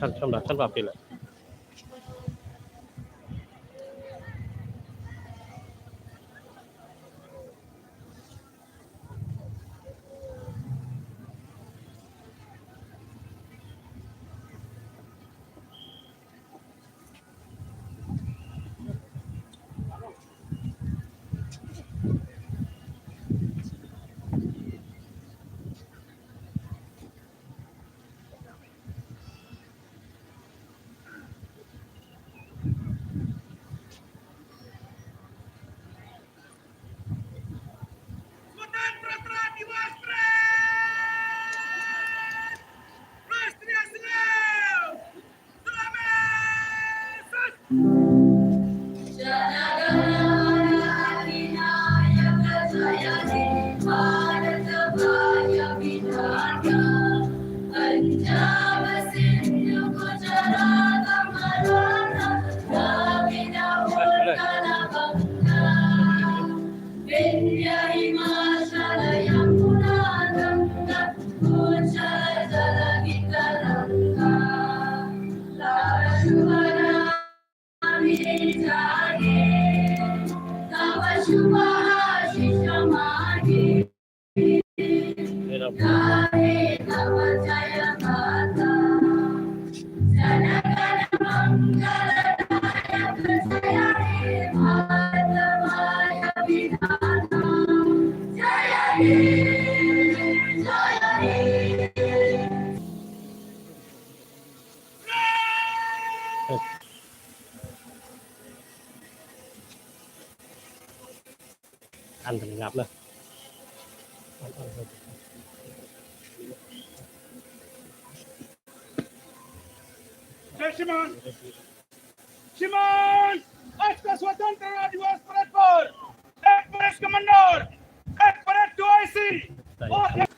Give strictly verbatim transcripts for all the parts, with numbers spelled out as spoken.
Chan, chan ba, chan ba pila. स्वतंत्रता दिवस परेड! राष्ट्रीय संग्राम! सलामी! जनगण मन अधिनायक जय हे भारत भाग्य विधाता। पंजाब सिंध गुजरात मराठा द्राविड उत्कल बंग। विंध्य हिमाचल यमुना गंगा उच्छल जल तरंगा। तव शुभ नामे जागे, तव शुभ आशीष मांगे। गाहे तव जय गाथा। जन गण मंगल दायक जय हे भारत भाग्य विधाता। जय हे, जय हे। An tang ngap lah. जय श्रीमान। श्रीमान, आज का स्वतंत्रता दिवस परेड पर एक परेड कमांडर, एक परेड टू आईसी और एक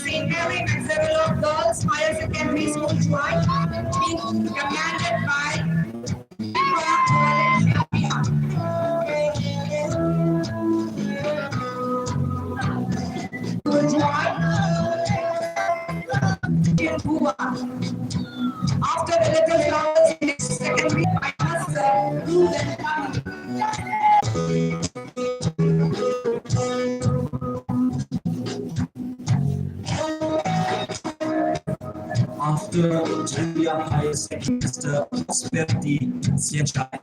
Saint Mary Maxwell Girls Higher Secondary School, Jowai, being commanded by After the little flowers, next secondary, I must, uh, do them. after Jaiñtia Higher Secondary, Mister Prosperity Sianshai.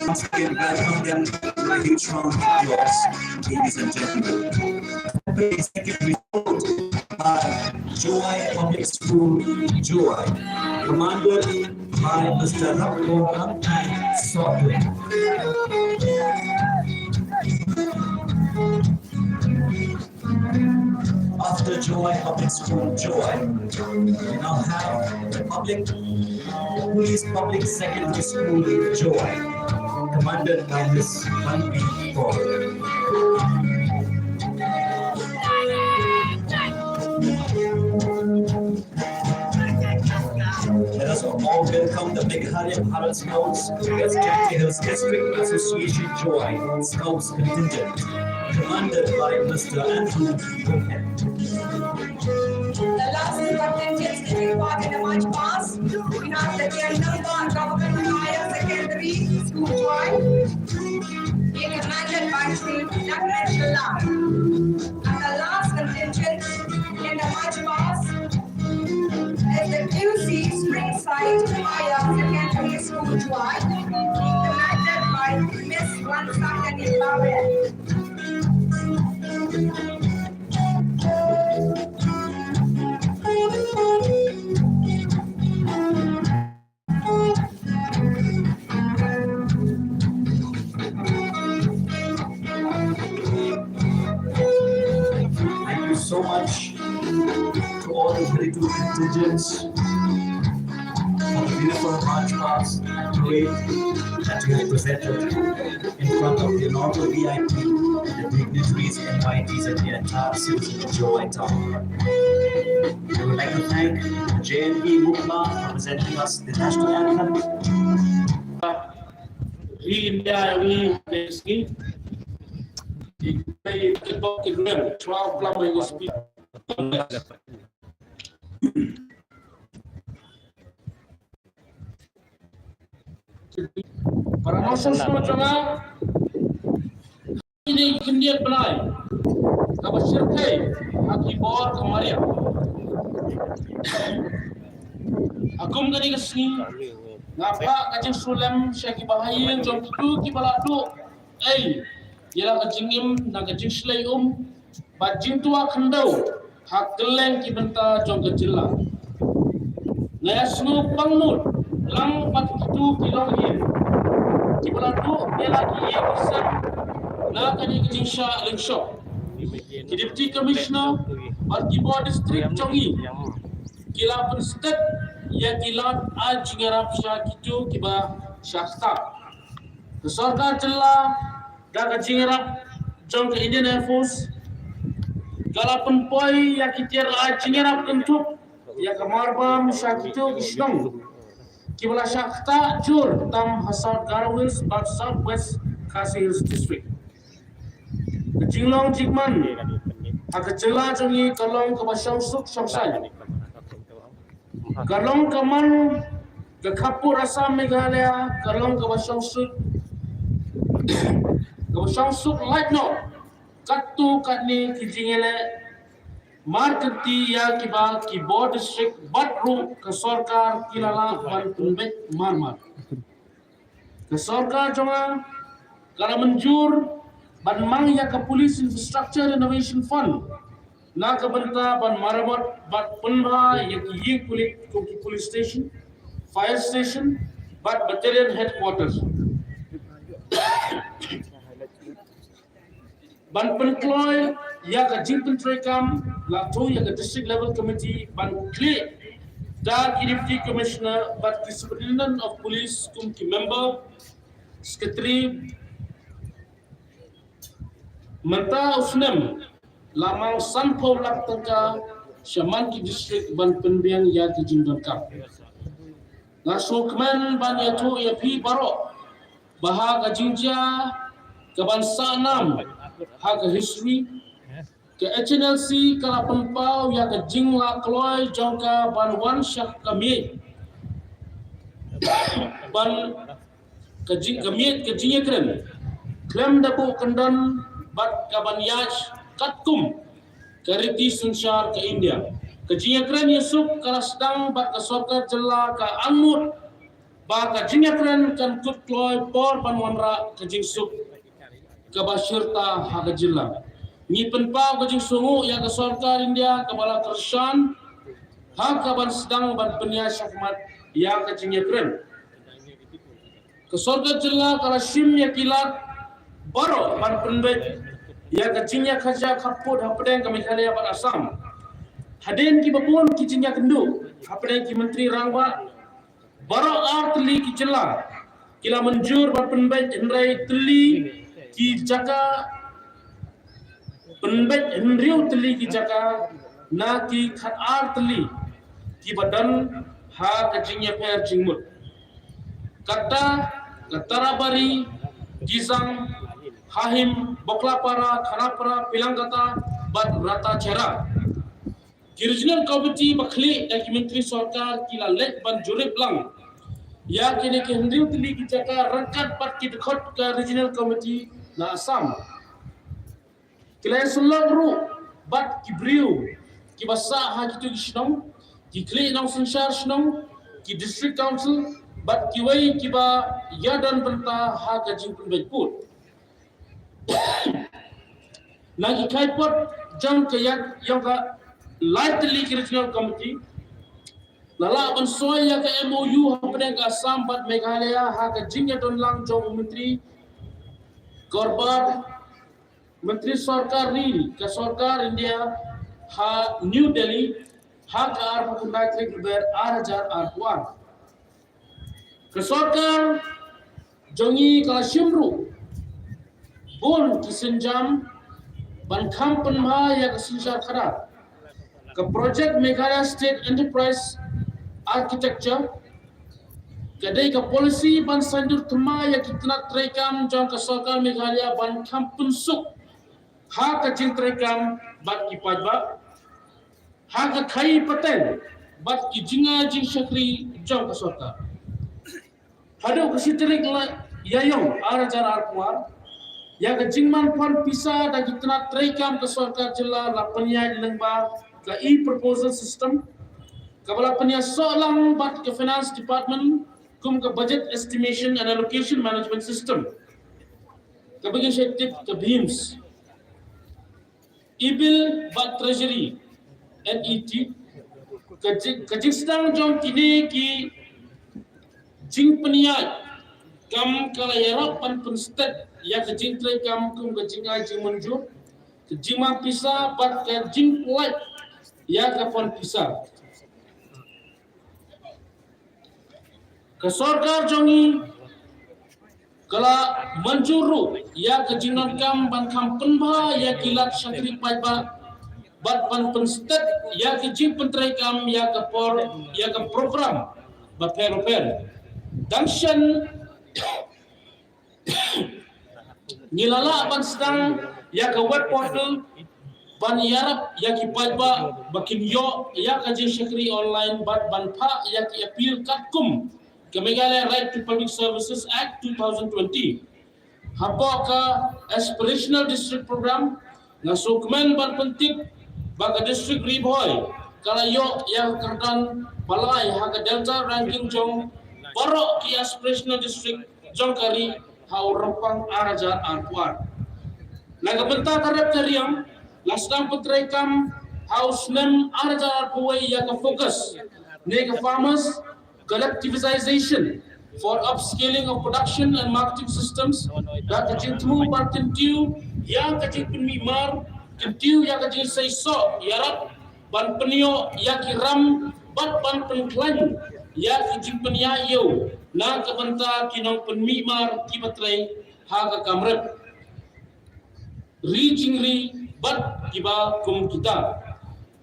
Once again, welcome them to a huge round of applause, ladies and gentlemen. Secondary, followed by Jowai Public School, Jowai, commanded by Mister Rapkor Ramthai Sohtun. After Jowai Public School, Jowai, we now have the public, Police Public Secondary School, Jowai, commanded by Miss Manvi Kaur. Let us all welcome the Meghalaya Bharat Scouts, West Jaintia Hills District Association, Jowai Scouts Contingent, commanded by Mister Andrew Gupta. The last two contingents to take part in the march past, we have the Tianlamba Government Higher Secondary School, Jowai, being commanded by Shri Dagran Shylla. And the last contingent in the march past is the Q C Springside Higher Secondary School, Jowai, commanded by Miss Wansakani Babel. Thank you so much to all the thirty-two contingents for the beautiful march past and parade that you have presented in front of the honorable V I P, the dignitaries, invitees, and the entire citizen of Jowai Town. We would like to thank the J N P Mukla for presenting us the national anthem. Hi India, hi India. Twelve kilometer speed. Para nongshong shnong jong nga, kine ki khyndiat bnai kaba shyrkhei ha ki bor ka mariang. Ha kum kane ka sngi nga phah ka jingsngewlem sha ki bahaïing jong kito kiba la duh ei ïa la ka jingim na ka jingshlei um bad jingtwa khyndew ha kylleng ki bynta jong ka jylla. Nga ïasngew pangnud lang bad kito ki longïing kiba la duh ïa la ki ïing ki sem na kane ka jingshah lyngshop. Ki Deputy Commissioner bad ki bor district jong ngi ki la pynstet ïa ki lad ai jingïarap sha kito kiba shah ktah. Ka sorkar jylla da ka jingïarap jong ka Indian Air Force ka la pynpoi ïa ki tiar ai jingïarap kynthup ïa ka marbam sha kito ki shnong kiba la shah ktah jur tam ha South Garo Hills bad South West Khasi Hills District. Ka jinglong jingman ha ka jylla jong ngi ka long kaba shongsuk shongsaiñ. Ka long ka man ka khappud Assam Meghalaya ka long kaba shongsuk, kaba shongsuk lait noh katto katne ki jingïaleh markynti ïa kiba ki bor district bad ruh ka sorkar ki la lah ban pynbeit marmar. Ka sorkar jong nga ka la mynjur ban mang ïa ka Police Infrastructure Renovation Fund na ka bynta ban maramot bad pynbha ïa ki ïing pulit kum ki police station, fire station bad battalion headquarters. Ban pynkloi ïa ka jingpyntreikam la thoh ïa ka District Level Committee ban khlieh da ki Deputy Commissioner bad ki Superintendent of Police kum ki member, secretary. Mynta u snem la mang sanphew lak tyngka sha man ki district ban pynbiang ïa ki jingdonkam. Nga sngewkmen ban ïathuh ïa phi baroh ba ha ka jingjia kaban sah nam ha ka history, ka H N L C ka la pynpaw ïa ka jingla kloi jong ka ban wan sha ka miej ban ka jing ka miej ka jingïakren khlem da buh kyndon bad kaban ïaid katkum ka riti synshar ka India. Ka jingïakren ïasuk ka la sdang bad ka sorkar jylla ka angnud ba ka jingïakren kan kut kloi por ban wanrah ka jingsuk kaba shirta ha ka jylla. Ngi pynpaw ka jingsngewnguh ïa ka sorkar India kaba la kyrshan ha kaban sdang ban pynïaid shakhmat ïa ka jingïakren. Ka sorkar jylla ka la shim ïa ki lad baroh ban pynbeit ïa ka jingïakajia khappud hapdeng ka Meghalaya bad Assam. Hadien kiba bun ki jingïakynduh hapdeng ki myntri rangbah, baroh ar tylli ki jylla ki la mynjur ban pynbeit hynriew tylli ki jaka, pynbeit hynriew tylli ki jaka na ki khatar tylli kiba don ha ka jingïapher jingmut. Kata ka Tarabari, Gizang, Hahim, Boklapara, Khanapara, Pilangkata bad Ratacherra. Ki Regional Committee ba khlieh da ki myntri sorkar ki la leit ban jurip lang ïa kine ki hynriew tylli ki jaka ryngkat bad ki dkhot ka Regional Committee na Assam. Ki la ïasyllok ruh bad ki briew kiba sah ha kito ki shnong, ki khlieh nongsynshar shnong, ki District Council bad kiwei kiba ïadon bynta ha ka jingpynbeit pud. Na ki khaipot jong ka ïa, jong ka lai tylli ki Regional Committee, la lah ban soi ïa ka M O U hapdeng ka Assam bad Meghalaya ha ka jingïadon lang jong u Myntri Dorbar Myntri Sorkar Ri ka Sorkar India ha New Delhi ha ka arphew khyndai tarik November ar hajar arphew ar. Ka sorkar jong ngi ka la shim ruh bun ki sienjam ban kham pynbha ïa ka synshar khadar. Ka project Meghalaya State Enterprise Architecture ka dei ka policy ban saiñdur thymmai ïa ki tnat treikam jong ka sorkar Meghalaya ban kham pynsuk ha ka jingtreikam bad ki paidbah, ha ka khaïi pateng bad ki jingai jingshakri jong ka sorkar. Haduh ka shi tarik Ïaïong ar hajar arphew ar, ïa ka jingman pan pisa da ki tnat treikam ka sorkar jylla la pynïaid lyngba ka e-proposal system kaba la pynïasoh lang bad ka Finance Department kum ka Budget Estimation and Allocation Management System, kaba ngi shait tip ka BEAMS. E-Bill bad Treasury, N E T. Ka jing, ka jingsdang jong kine ki jingpynïaid kam ka la ïarap ban pynstet ïa ka jingtreikam kum ka jingai jingmynjur, ka jingman pisa bad ka jingpynlait ïa ka pan pisa. Ka sorkar jong ngi ka la mynjur ruh ïa ka jingdonkam ban kham pynbha ïa ki lad shakri paidbah bad ban pynstet ïa ki jingpyntreikam ïa ka por, ïa ka program bapher bapher. Dang shen ngi la lah ban sdang ïa ka web portal ban ïarap ïa ki paidbah ba kin ïoh ïa ka jingshakri online bad ban phah ïa ki appeal katkum ka Meghalaya Right to Public Services Act two thousand twenty. Hapoh ka Aspirational District Program, nga sngewkmen ban pyntip ba ka District Ri Bhoi ka la ïoh ïa ka kyrdan ba lai ha ka Delta Ranking jong baroh ki Aspirational District jong ka ri ha u Rymphang ar hajar arphew ar. Na ka bynta ka rep ka riam, la sdang pyntreikam ha u snem ar hajar arphew wei ïa ka FOCUS ne ka Farmers Collectivization for Upscaling of Production and Marketing Systems, da ka jingthmu ban kyntiew ïa ka jingpynmih mar, kyntiew ïa ka jingseisoh ïarap ban pynïoh ïa ki ram bad ban pynkhlaiñ ïa ki jingpynïaid ïew na ka bynta ki nongpynmih mar kiba trei ha ka kam rep ri jingri bad kiba kum kita.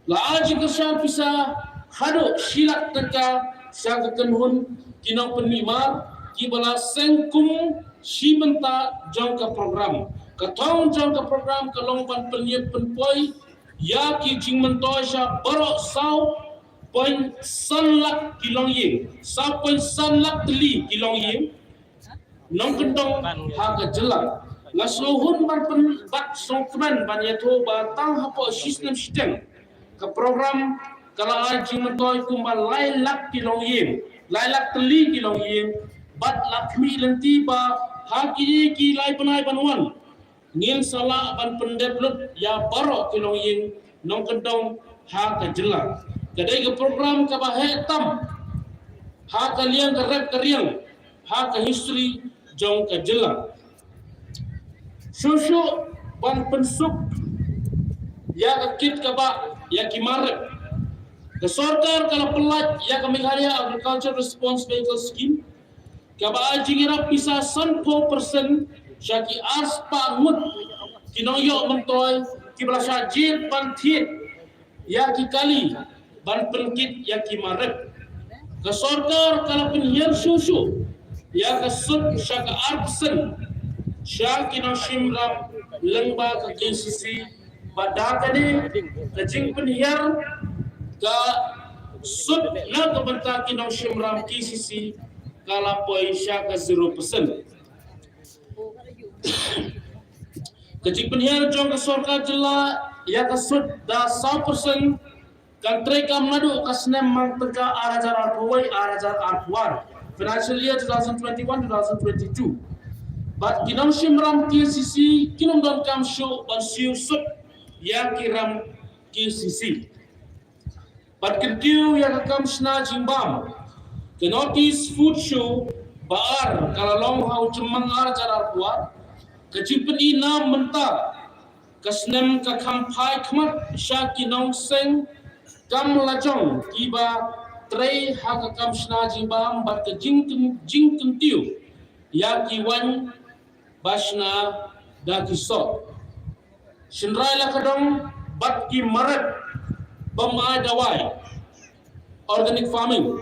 La ai jingkyrshan pisa haduh shi lak tyngka sha ka kynhun ki nongpynmih mar kiba la seng kum shi bynta jong ka program. Ka thong jong ka program ka long ban pynïeng pynpoi ïa ki jingmyntoi sha baroh saw point san lak ki longïing, saw point san lak tylli ki longïing nongkyndong ha ka jylla. Nga sngewhun ban pyn, bad sngewkmen ban ïathuh ba tang hapoh shi snem shiteng ka program ka la ai jingmyntoi kumba lai lak ki longïing, lai lak tylli ki longïing, bad la khmih lynti ba ha kine ki lai bnai ban wan ngin sa lah ban pyndep lut ïa baroh ki longïing nongkyndong ha ka jylla. Ka dei ka program kaba heh tam ha ka liang ka rep ka riang ha ka history jong ka jylla. Shuh shuh ban pynsuk ïa ka kit kaba ïa ki mar rep, ka sorkar ka la pynlait ïa ka Meghalaya Agriculture Response Vehicle Scheme, kaba ai jingïarap pisa sanphew percent sha ki arspah ngut ki nongïoh myntoi kiba la shah jied ban thied ïa ki kali ban pynkit ïa ki mar rep. Ka sorkar ka la pynhiar shuh shuh ïa ka sut sha ka ar percent sha ki nongshim ram lyngba ka K C C, bad da kane ka jingpynhiar ka sut na ka bynta ki nongshim ram K C C ka la poi sha ka zero percent. Ka jingpynhiar jong ka sorkar jylla ïa ka sut da saw percent kan treikam naduh ka snem mang tyngka ar hajar arphew wei ar hajar arphew ar, financial year two thousand twenty-one two thousand twenty-two. Bad ki nongshim ram K C C kin ym donkam shuh ban siew sut ïa ki ram K C C. Bad kyntiew ïa ka kam shna jingbam, ka North East Food Show ba ar ka la long ha u Jymmang ar hajar arphew ar. Ka jingpyni na mynta ka snem ka kham phai khmat sha ki nongseng kam lajong kiba trei ha ka kam shna jingbam bad ka jingkyn-, jingkyntiew ïa ki waiñ ba shna da ki soh. Shynrai la ka dong bad ki mar rep bym ai dawai, organic farming.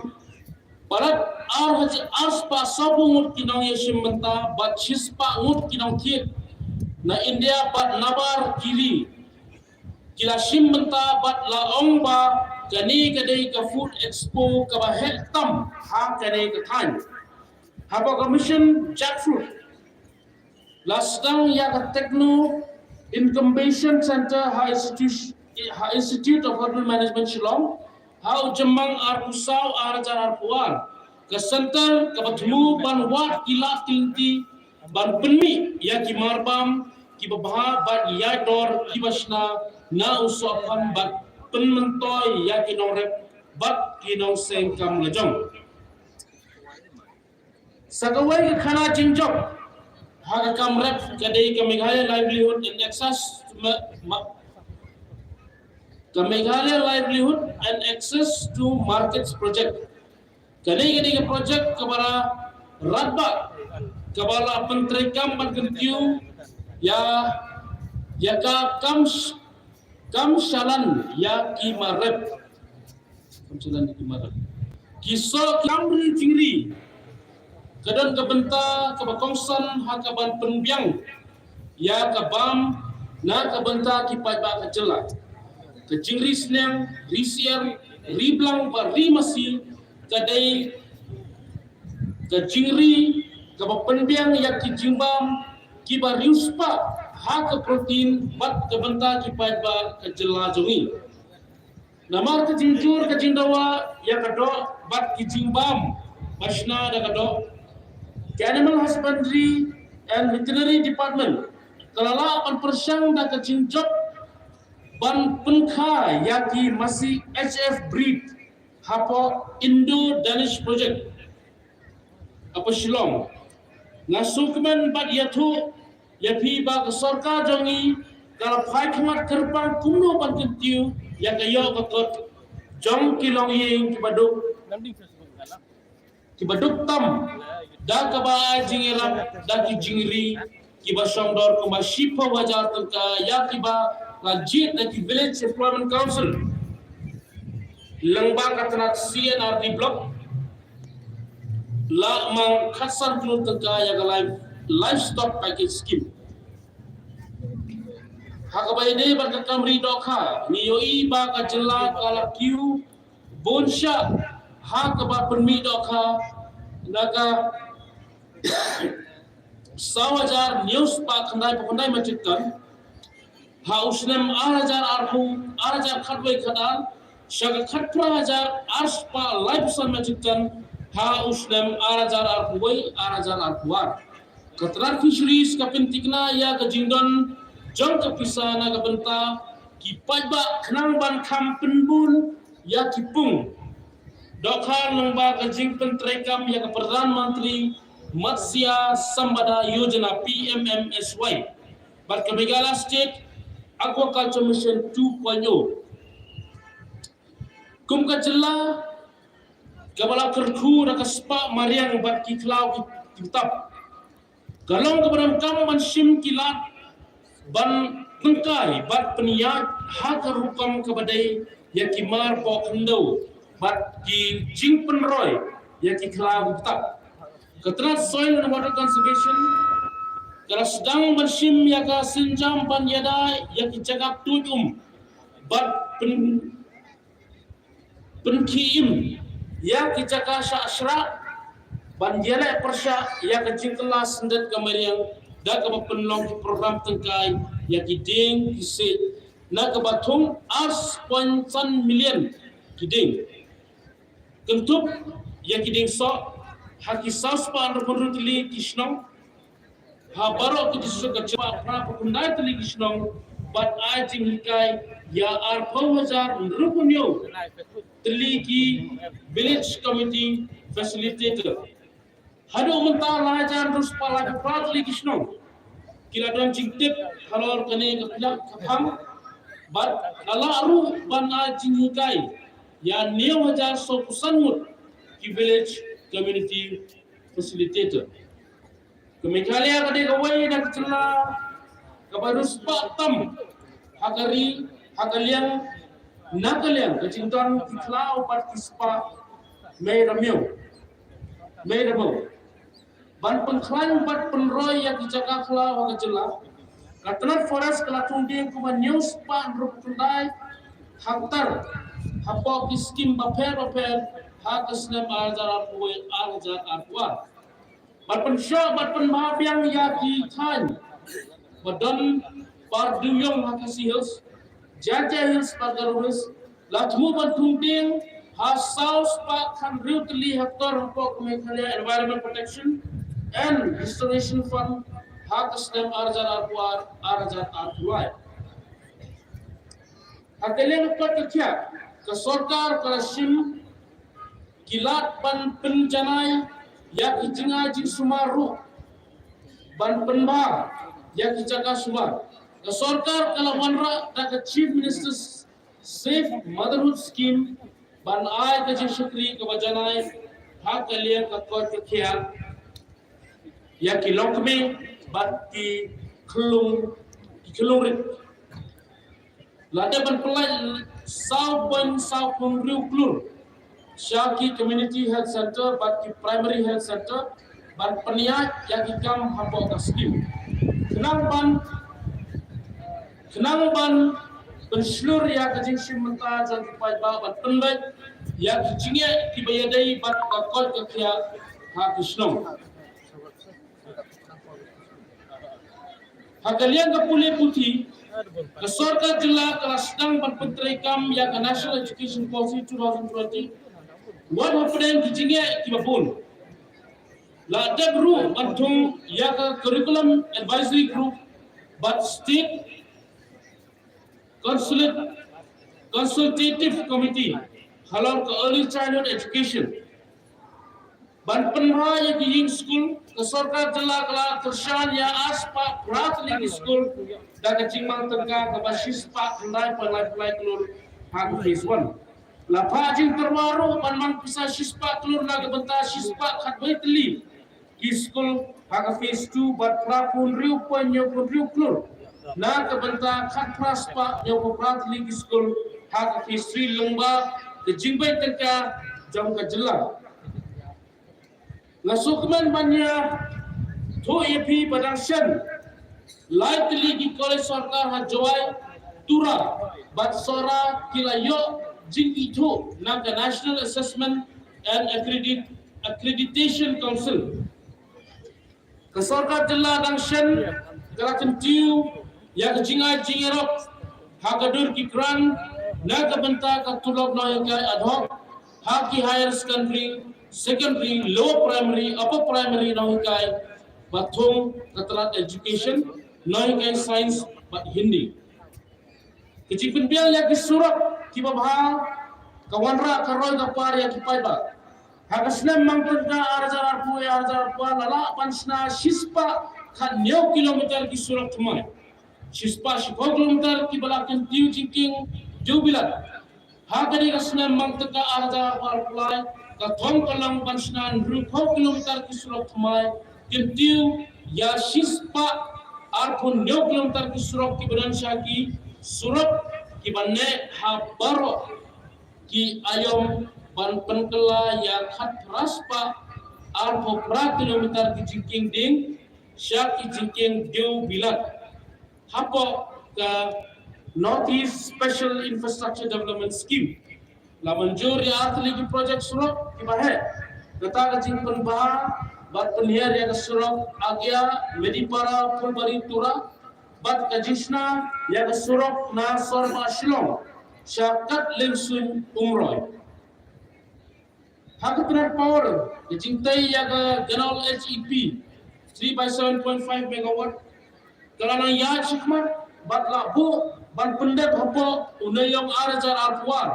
Palat ar hajar, arspah sawphew ngut ki nongïashim bynta bad shispah ngut ki nongthied na India bad nabar ki ri ki la shim bynta bad la ong ba kane ka dei ka food expo kaba heh tam ha kane ka thaiñ. Hapoh ka Mission Jackfruit la sdang ïa ka Techno Incubation Center ha Institu-, ha Institute of Hotel Management Shillong ha u Jymmang arphew saw ar hajar arphew ar. Ka center kaba thmu ban wad ki lad ki lynti ban pynmih ïa ki marbam kiba bha bad ïaid dor kiba shna na u sohkhon bad pynmyntoi ïa ki nongrep bad ki nongseng kam lajong. Sa kawei ka khana jingjop ha ka kam rep ka dei ka Meghalaya Livelihood and Access, ma, ma, ka Meghalaya Livelihood and Access to Markets Project. Ka dei, ka dei ka project kaba la radbah kaba la pyntreikam ban kyntiew ïa, ïa ka kam sh-, kam shalan ïa ki mar rep. Kam shalan ïa ki mar rep. Ki soh ki kam ri jingri ka don ka bynta kaba kongsan ha kaban pynbiang ïa ka bam na ka bynta ki paidbah ka jylla. Ka jingri sneng, ri syiar, ri blang bad ri masi ka dei ka jingri kaba pynbiang ïa ki jingbam kiba riewspah ha ka protein bad ka bynta ki paidbah ka jylla jong ngi. Namar ka jingjur ka jingdawa ïa ka doh bad ki jingbam ba shna da ka doh, ka Animal Husbandry and Veterinary Department ka la lah ban pyrshang da ka jingjop ban pynkha ïa ki masi H F breed hapoh Indo-Danish Project hapoh Shillong. Nga sngewkmen bad ïathuh ïa phi ba ka sorkar jong ngi ka la phai khmat kyrpang kumno ban kyntiew ïa ka ïoh ka kot jong ki longïing kiba duk, kiba duk tam da kaba ai jingïarap da ki jingri kiba shongdor kumba shiphew hajar tyngka ïa kiba la jied da ki Village Employment Council lyngba ka tnat C N R D Block. La mang khatsan klur tyngka ïa ka live, Livestock Package Scheme. Ha kaba ïadei bad ka kam ri dohkha, ngi ïohi ba ka jylla ka la kiew bun shah ha kaba pynmih dohkha na ka saw hajar hynñiew spah khyndaiphew khyndai metric ton ha u snem ar hajar arphew, ar hajar khatwei khatar, sha ka khatphra hajar arspah laiphew san metric ton ha u snem ar hajar arphew wei ar hajar arphew ar. Ka tnat Fisheries ka pyntikna ïa ka jingdon jong ka pisa na ka bynta ki paidbah khnang ban kham pynbun ïa ki pung. Dohkha lyngba ka jingpyntreikam ïa ka Pradhan Mantri Matsya Sampada Yojana, P M M S Y, bad ka Meghalaya State Aquaculture Mission two point oh. Kum ka jylla kaba la kyrkhu da ka spah mariang bad ki khlaw ki btap, ka long kaba donkam ban shim ki lad ban tyngkai bad pynïaid ha ka rukom kaba dei ïa ki mar poh khyndew bad ki jingpynroi ïa ki khlaw ki btap. Ka tnat Soil and Water Conservation ka la sdang ban shim ïa ka sienjam ban ïada ïa ki jaka tuid um bad pyn pynkhie im ïa ki jaka shah shrah ban ïaleh pyrshah ïa ka jingkylla syndet ka mariang da kaba pynlong ki program tyngkai ïa ki dieng ki siej na kaba thung ar point san million ki dieng. Kynthup ïa ki dieng soh ha ki saw spah hynriewphew hynriew tylli ki shnong ha baroh ki district ka jylla, phra phew khyndai tylli ki shnong bad ai jinghikai ïa arphew hajar hynriewphew hynñiew tylli ki village community facilitator. Haduh mynta lai jan rus pala ki phra tylli ki shnong ki la don jingtip halor kane ka phang bad la lah ruh ban ai jinghikai ïa hynñiew hajar sawphew san ngut ki village community facilitator. Ka Meghalaya ka dei kawei na ka jylla kaba riewspah tam ha ka ri, ha ka liang, na ka liang ka jingdon ki khlaw bad ki spah mei ramiaw, mei ramiaw. Ban pynkhlaiñ bad pynroi ïa ki jaka khlaw ha ka jylla, ka tnat Forest ka la thung dieng kumba hynñiew spah hynriewphew khyndai hektar hapoh ki skim bapher bapher ha ka snem ar hajar arphew wei ar hajar arphew ar. Bad pynshah bad pynbha biang ïa ki thaiñ ba don par dewïong ha Khasi Hills, Jaintia Hills bad Garo Hills, la thmu ban thung dieng ha saw spah khathynriew tylli hektar hapoh ka Meghalaya Environment Protection and Restoration Fund ha ka snem ar hajar arphew ar, ar hajar arphew lai. Ha ka liang ka koit ka khiah, ka sorkar ka la shim ki lad ban pynjanai ïa ki jingïaid jingsumar ruh ban pynbha ïa ki jaka sumar. Ka sorkar ka la wanrah da ka Chief Minister's Safe Motherhood Scheme ban ai ka jingshakri kaba janai ha ka liang ka koit ka khiah ïa ki longkmie bad ki khyllung, ki khyllung rit. La dep ban pynlait saw point saw phew hynriew klur sha ki community health center bad ki primary health center ban pynïaid ïa ki kam hapoh ka skim. Khnang ban, khnang ban pynshlur ïa ka jingshim bynta jong ki paidbah ban pynbeit ïa ki jingeh kiba ïadei bad ka koit ka khiah ha ki shnong. Ha ka liang ka pule puthi, ka sorkar jylla ka la sdang ban pyntreikam ïa ka National Education Policy two thousand twenty wat hapdeng ki jingeh kiba bun. La dep ruh ban thung ïa ka Curriculum Advisory Group bad State Consulate, Consultative Committee halor ka Early Childhood Education. Ban pynbha ïa ki ïing skul, ka sorkar jylla ka la kyrshan ïa ar spah phra tylli ki skul da ka jingmang tyngka kaba shispah khyndai point lai phew lai klur ha ka phase one. La phah jingtyrwa ruh ban mang pisa shispah klur na ka bynta shispah khatwei tylli ki skul ha ka phase two bad phra phew hynriew point hynñiew phew hynriew klur na ka bynta khatphra spah hynñiew phew phra tylli ki skul ha ka phase three lyngba ka jingbeit tyngka jong ka jylla. Nga sngewkmen ban ïathuh ïa phi ba dang shen lai tylli ki college sorkar ha Jowai, Tura bad Sohra ki la ïoh jingithuh na ka National Assessment and Accredit-, Accreditation Council. Ka sorkar jylla dang shen ka la kyntiew ïa ka jingai jingïarap ha ka dur ki grant na ka bynta ka tulop nonghikai ad hoc ha ki higher secondary, secondary, lower primary, upper primary nonghikai ba thung ka tnat education, nonghikai science bad Hindi. Ka jingpynbiang ïa ki surok kiba bha ka wanrah ka roi ka par ïa ki paidbah. Ha ka snem mang tyngka ar hajar arphew, ar hajar arphew ar la lah ban shna shispah khathynñiew kilometer ki surok thymmai, shispah shiphew kilometer kiba la kyntiew jingkieng dewbilat. Ha kane ka snem mang tyngka ar hajar arphew lai ka thong ka long ban shna hynriewphew kilometer ki surok thymmai, kyntiew ïa shispah arphew hynñiew kilometer ki surok kiba don sha ki surok kiba neh ha baroh ki aïom ban pynkylla ïa khatphra spah arphew phra kilometer ki jingkieng dieng sha ki jingkieng dewbilat. Hapoh ka North East Special Infrastructure Development Scheme la mynjur ïa artylli ki projek surok kiba heh. Kata ka jingpynbha bad pynhiar ïa ka surok Agia Medipara Phulbari Tura bad ka jingshna ïa ka surok na Sorbah Shillong sha Katlengsuin Umroi. Ha ka tnat power, ka jingtei ïa ka Ganol H E P three by seven point five megawatt ka la nang ïaid shakhmat bad la buh ban pyndep hapoh u Naiïong ar hajar arphew ar,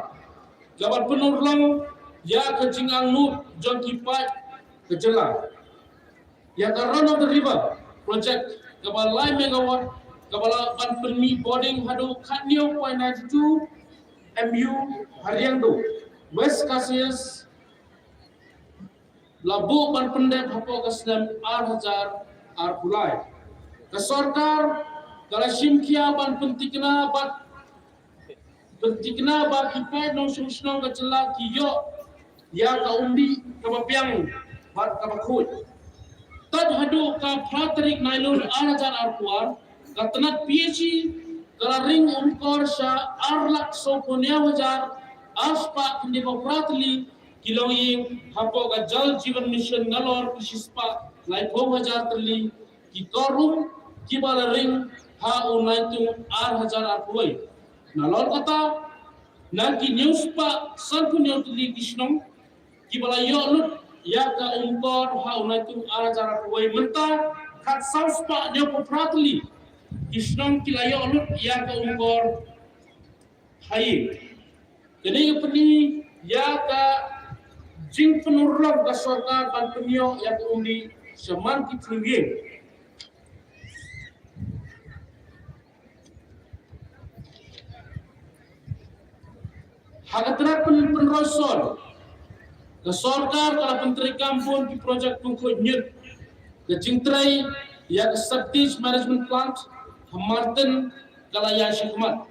ka ban pynurlong ïa ka jingangnud jong ki paid ka jylla. Ïa ka Run of the River project kaba lai megawatt kaba la ban pynmih bording haduh khathynñiew point nine two M U ha Riangdo, West Khasi Hills, la buh ban pyndep hapoh ka snem ar hajar arphew lai. Ka sorkar ka la shim khia ban pyntikna bad pyntikna ba ki paid nongshong shnong ka jylla ki ïoh ïa ka umdih kaba biang bad kaba khuid. Tad haduh ka phra tarik Nailur ar hajar arphew ar, ka tnat P H E ka la ring umkor sha ar lak sawphew hynñiew hajar ar spah khyndaiphew phra tylli ki longïing hapoh ka Jal Jeevan Mission nalor ki shispah laiphew hajar tylli ki kor um kiba la ring ha u Naitung ar hajar arphew wei. Nalor kata, na ki hynñiew spah sanphew hynñiew tylli ki shnong kiba la ïoh lut ïa ka umkor ha u Naitung ar hajar arphew wei, mynta khatsaw spah hynñiewphew phra tylli ki shnong ki la ïoh lut ïa ka umkor ha ïing. Kane ka pyni ïa ka jingpynurlong ka sorkar ban pynïoh ïa ka umdih sha man ki thliew ïing. Ha ka tnat pyn-, pynroi sor, ka sorkar ka la pyntreikam bun ki projek pynkhuid ñiut. Ka jingtrei ïa ka septic management plant ha Martin ka la ïaid shakhmat.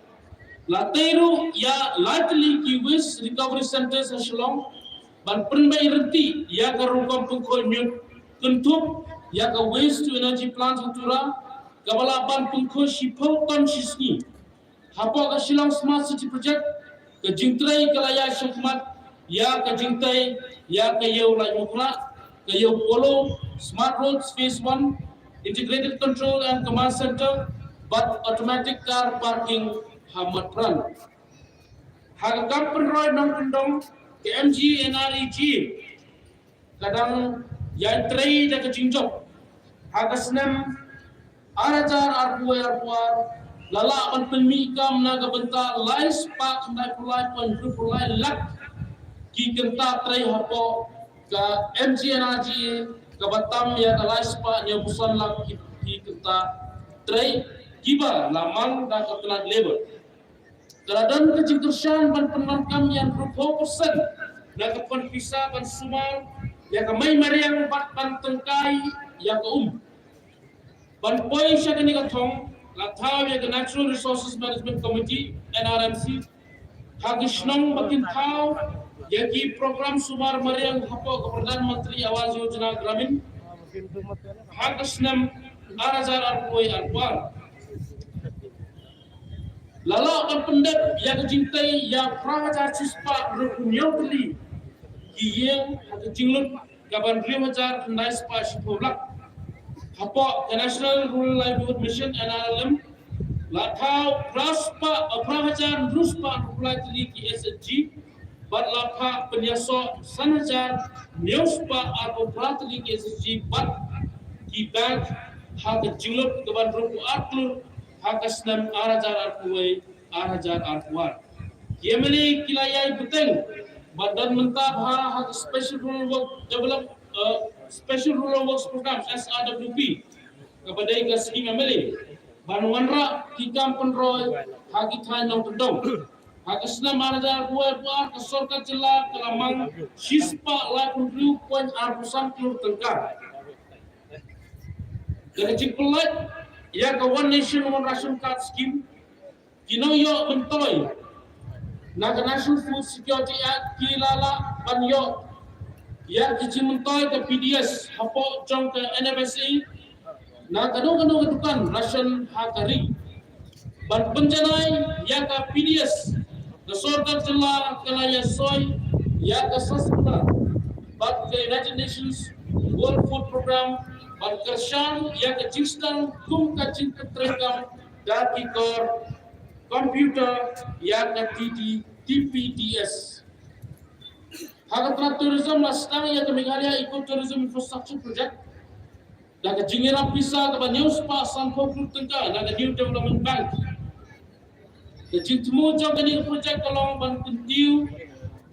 La tei ruh ïa lai tylli ki waste recovery centres ha Shillong ban pynbeit ryntih ïa ka rukom pynkhuid ñiut, kynthup ïa ka waste to energy plant ha Tura kaba lah ban pynkhuid shiphew ton shisngi. Hapoh ka Shillong Smart City Project, ka jingtrei ka la ïaid shakhmat ïa ka jingtei ïa ka ïew laitmawkhrah, ka ïew Polo, Smart Roads Phase one, Integrated Control and Command Center bad Automatic Car Parking ha Matpran. Ha ka kam pynroi nongkyndong ka M G N R E G A, ka dang ïatrei da ka jingjop. Ha ka snem ar hajar arphew wei arphew ar, la lah ban pynmih kam na ka bynta lai spah khyndaiphew lai point hynriewphew lai lak ki kynta trei hapoh ka M G N R E G A, kaba tam ïa ka lai spah hynñiewphew san lak ki, ki kynta trei kiba la mang da ka tnat Labour. Ka la don ka jingkyrshan ban pyndonkam ïa hynriewphew percent na ka fund pisa ban sumar ïa ka mei mariang bad ban tyngkai ïa ka um. Ban poi sha kane ka thong, la thaw ïa ka Natural Resources Management Committee, N R M C, ha ki shnong ba kin thaw ïa ki program sumar mariang hapoh ka Pradhan Mantri Awas Yojana Gramin ha ka snem ar hajar arphew wei arphew ar. La lah ban pyndep ïa ka jingtei ïa phra hajar shispah hynriewphew hynñiew tylli ki ïing ha ka jinglut kaba hynriew hajar khyndai spah shiphew lak. Hapoh ka National Rural Livelihood Mission, N R L M, La thaw phra spah, phra hajar hynriew spah arphew lai tylli ki S H G, bad la phah pynïasoh san hajar hynñiew spah arphew phra tylli ki S H G bad ki bank ha ka jinglut ka ban ruh ar klur ha ka snem ar hajar arphew wei ar hajar arphew ar. Ki M L A ki la ïai bteng bad don mynta bha ha ka Special Rural Work Develop, uh, Special Rural Works Program, S R W P, kaba dei ka skim M L A, ban wanrah ki kam pynroi ha ki thaiñ nongkyndong. Ha ka snem ar hajar arphew wei arphew ar, ka sorkar jylla ka la mang shi spah laiphew hynriew point arphew san klur tyngka. Ka jingpynlait ïa ka One Nation One Ration Card Scheme, ki nongïoh myntoi na ka National Food Security Act ki la lah ban ïoh ïa ki jingmyntoi ka P D S hapoh jong ka N F S A na kano kano ka dukan ration ha ka ri. Ban pynjanai ïa ka P D S, ka sorkar jylla ka la ïasoi ïa ka sastra bad ka United Nations World Food Program ban kyrshan ïa ka jingsdang kum ka jingpyntreikam da ki kor computer ïa ka T D, T P D S. Ha ka tnat tourism la sdang ïa ka Meghalaya Eco Tourism Infrastructure Project da ka jingïarap pisa kaba hynñiew spah sanphew klur tyngka na ka New Development Bank. Ka jingthmu jong kane ka projek ka long ban kyntiew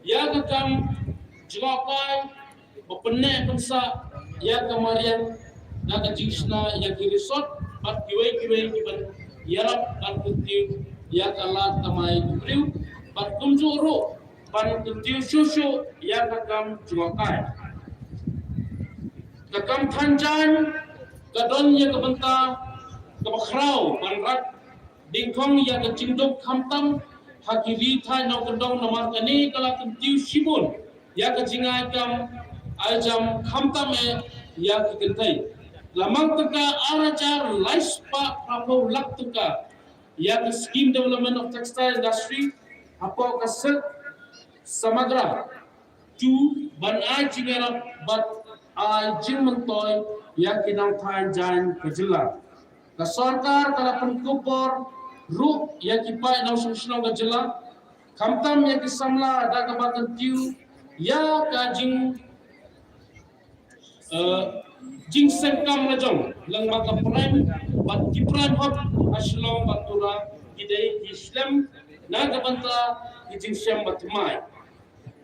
ïa ka kam jngohkai ba pynneh pynsah ïa ka mariang na ka jingshna ïa ki resort bad kiwei kiwei kiban ïarap ban kyntiew ïa ka lad kamai ka briew bad kumjuh ruh ban kyntiew shuh shuh ïa ka kam jngohkai. Ka kam than jaiñ ka don ïa ka bynta kaba khraw ban rat dingkhong ïa ka jingduk khamtam ha ki ri thaiñ nongkyndong namar kane ka la kyntiew shibun ïa ka jingai kam ai jam khamtam eh ïa ki kynthei. La mang tyngka ar hajar lai spah phraphew lak tyngka ïa ka Scheme Development of Textile Industry hapoh ka Silk Samagra two ban ai jingïarap bad ai jingmyntoi ïa ki nongthaiñ jaiñ ka jylla. Ka sorkar ka la pynkup bor ruh ïa ki paid nongshong shnong ka jylla, khamtam ïa ki samla da kaba kyntiew ïa ka jing, eh, jingseng kam lajong lyngba ka Prime bad ki Prime Hub ha Shillong bad Tura ki dei ki slem na ka bynta ki jingshem bad thymmai,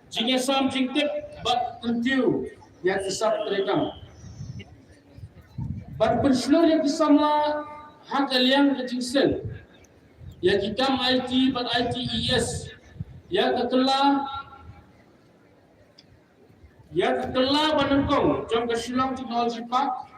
jingïasam jingtip bad kyntiew ïa ki sap treikam. Ban pynshlur ïa ki samla ha ka liang ka jingseng ïa ki kam I T bad I T E S, ïa ka kylla, ïa ka kylla ba nyngkong jong ka Shillong Technology Park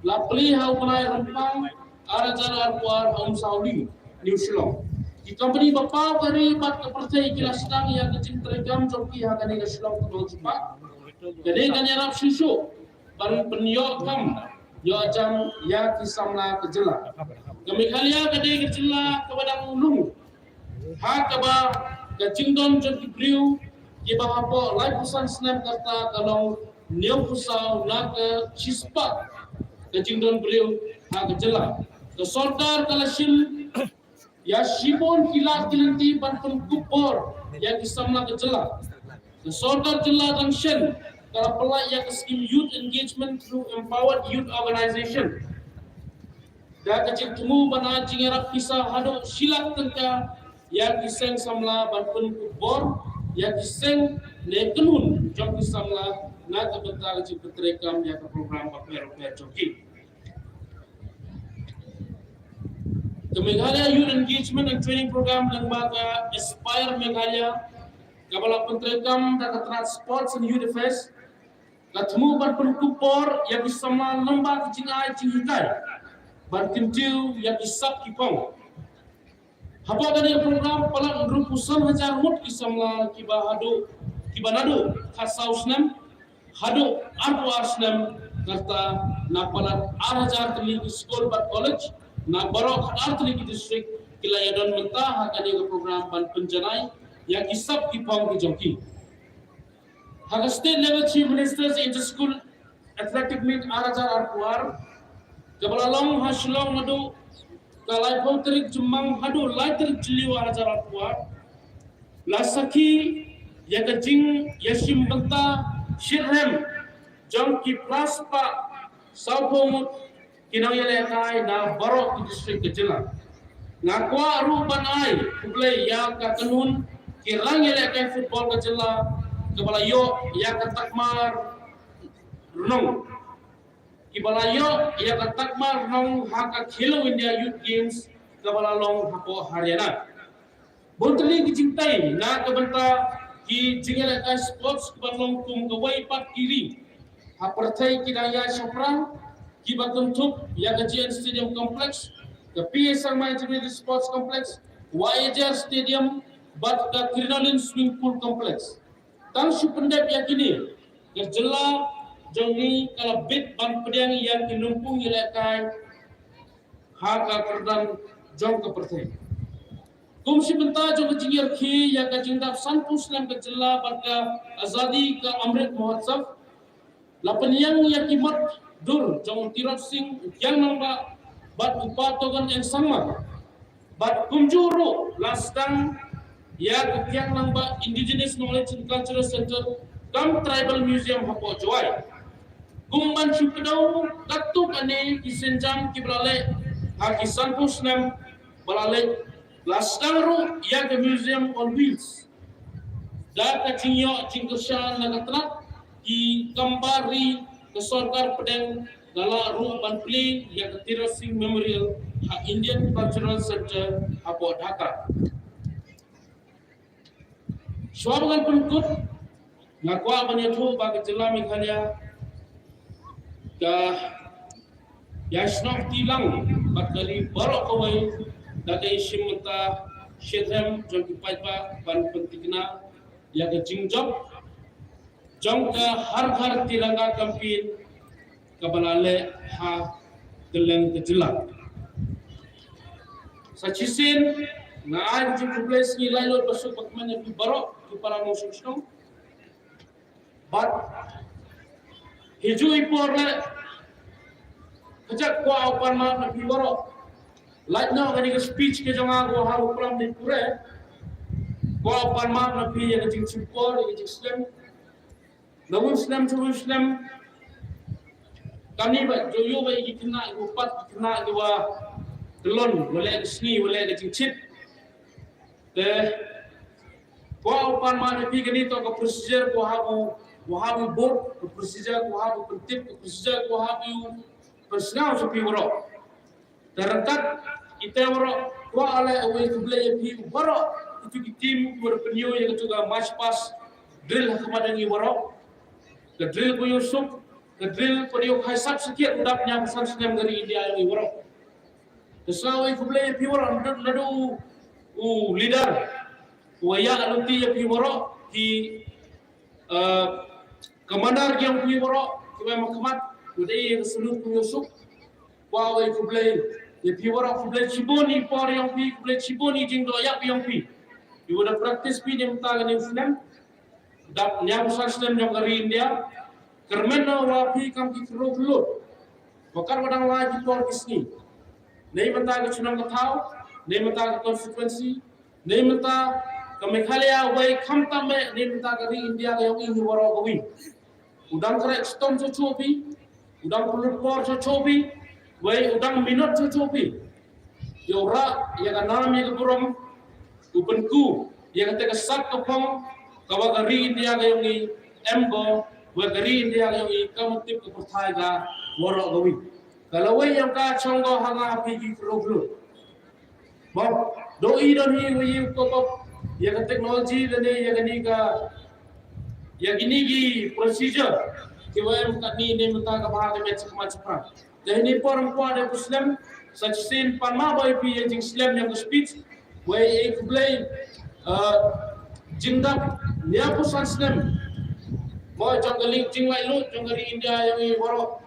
la plie ha u bnai Rymphang ar hajar arphew ar ha Umsawli, New Shillong. Ki kompani ba paw ka ri bad ka pyrthei ki la sdang ïa ka jingtreikam jong ki ha kane ka Shillong Technology Park. Kane kan ïarap shuh shuh ban pynïoh kam ïoh jam ïa ki samla ka jylla. Ka Meghalaya ka dei ka jylla kaba dang lung ha kaba ka jingdon jong ki briew kiba hapoh laiphew san snem ka rta ka long hynñiewphew saw na ka shispah ka jingdon briew ha ka jylla. Ka sorkar ka la shim ïa shibun ki lad ki lynti ban pynkup bor ïa ki samla ka jylla. Ka sorkar jylla dang shen ka la pynlait ïa ka skim Youth Engagement through Empowered Youth Organization da ka jingthmu ban ai jingïarap pisa haduh shi lak tyngka ïa ki seng samla ban pynkup bor ïa ki seng ne kynhun jong ki samla na ka bynta ka jingpyntreikam ïa ka program bapher bapher jong ki. Ka Meghalaya Youth Engagement and Training Program lyngba ka Aspire Meghalaya kaba la pyntreikam da ka tnat Sports and Youth Affairs ka thmu ban pynkup bor ïa ki samla lyngba ka jingai jinghikai ban kyntiew ïa ki sap ki phong. Hapoh kane ka program palat hynriewphew san hajar ngut ki samla kiba haduh, kiba naduh khatsaw snem haduh arphew ar snem, kata na palat ar hajar tylli ki skul bad college na baroh khatar tylli ki district ki la ïadon mynta ha kane ka program ban pynjanai ïa ki sap ki phong ki jong ki. Ha ka State Level Chief Minister's Inter-School Athletic Meet ar hajar arphew ar kaba la long ha Shillong naduh ka laiphew tarik Jymmang haduh lai tarik Jylliew arhajar arphew ar, la sakhi ïa ka jingïashim bynta shitrhem jong ki phra spah sawphew ngut ki nongïalehkai na baroh ki district ka jylla. Nga kwah ruh ban ai khublei ïa ka kynhun ki rangïalehkai football ka jylla, kaba la ïoh ïa ka takma rnong, kiba la ïoh ïa ka takma rnong ha ka Khelo India Youth Games kaba la long hapoh Haryana. Bun tylli ki jingtei na ka bynta ki jingïalehkai sports kiba long kum kawei pat ki ri ha pyrthei ki dang ïaid shaphrang, kiba kynthup ïa ka G N Stadium Complex, ka P A Sangma Integrated Sports Complex, Y A J R Stadium bad ka Crinoline Swimming Pool Complex. Tang shu pyndep ïa kine, ka jylla jong ngi ka la bit ban pdiang ïa ki lympung ïalehkai ha ka kyrdan jong ka pyrthei. Kum shi bynta jong ka jingïarkhie ïa ka jingdap sanphew snem ka jylla bad ka Azadi ka Amrit Mahotsav, la pynïeng ïa ki mot dur jong u Tirot Sing, u Kiang Nangbah bad u Patogan N Sangma. Bad kumjuh ruh la sdang ïa ka Kiang Nangbah Indigenous Knowledge and Cultural Center cum Tribal Museum hapoh Jowai. Kum ban shu kdew katto katne ki sienjam kiba la leh ha ki sanphew snem ba la leit, la sdang ruh ïa ka Museum on Wheels. Da ka jingïoh jingkyrshan na ka tnat ki kam bar ri ka sorkar pdeng, la lah ruh ban plie ïa ka Tirot Sing Memorial ha Indian Cultural Center hapoh Dhaka. Shuwa ba ngan pynkut, nga kwah ban ïathuh ba ka jylla Meghalaya ka ïasnoh kti lang bad ka ri baroh kawei da ka ïashim bynta shitrhem jong ki paidbah ban pynthikna ïa ka jingjop jong ka Har Ghar Tiranga campaign kaba la leh ha kylleng ka jylla. Sa shisien nga ai ka jingkhublei sngi laitluid basuk bakmen ïa phi baroh ki para nongshong shnong. Bad hi ju i por leh ka jaka kwah u pan map na phi baroh. Lait noh kane ka speech ka jong nga ko ha u pram ni pure. Kwah u pan map na phi ïa ka jingshim por ïa ka jingslem. Na un slem shu un slem. Kane ba ju ïoh ba ki khynnah ki pat ki khynnah ki wa tlot wala ka sngi wala ka jingchit. Te kwah u pan map na phi kane to ka procedure ko ha u, ko ha u bud, ka procedure ko ha u pyntip, ka procedure ko ha u pynsngew sha phi baroh. Te ryngkat ite baroh kwah leh uwei khublei ïa phi baroh. Itu ki team ki wa pynïoh ïa katu ka march past drill ha khmat ïa ngi baroh. Ka drill ko ïoh suk, ka drill ko ïoh khai sap sakit u dap hynñiewphew san snem ka ri India ïa ngi baroh. Te sa uwei khublei ïa phi baroh, naduh u leader u wa ïa luti ïa phi baroh, ki commander ki ïong phi baroh ki wa ma khmat, u dei ïa ka salute ko ïoh suk. Kwah uwei khublei ïa phi baroh, khublei shibun i por ïong phi, khublei shibun i jingdoh ïap ïong phi. I wa da practice phi ne mynta kane u snem. Dap hynñiewphew san snem jong ka ri India. Kyrmen na wa phi kam ki kyrroh khyllood. Wa kat wa dang lai ki por ki sngi. Nei mynta ka chnong ka thaw, nei mynta ka constituency, nei mynta ka Meghalaya wei khamtam eh, nei mynta ka ri India ka ïong i hi waroh ka wi. U dang khreh stom choh choh phi, u dang pynlut por choh choh phi, wei u dang minot choh choh phi. Ïa u rah ïa ka nam ïa ka burom, u pynku ïa kata ka sap ka phong, ka wa ka ri India ka ïong i em ko, wa ka ri India ka ïong i ka mutip ka pyrthai ka waroh ka wi. Ka lawei ïa ka chong ko ha nga ha phi ki kyrroh khyllood. Ba do i don hi wa ïa u ko ko ïa ka technology da ne ïa ka ni ka ïa kini ki procedure ki wa em katni ne mynta ka ba ha ka met sa ka mat sa phrang. Te hynne por ym kwah da u slem, sa shisien pan map ba i phi ïa jingslem ïa ka speech. Wei ei khublei, eh, jingdap hynñiewphew san snem. Mo jong ka liang jinglaitluid jong ka ri India ïong i waroh.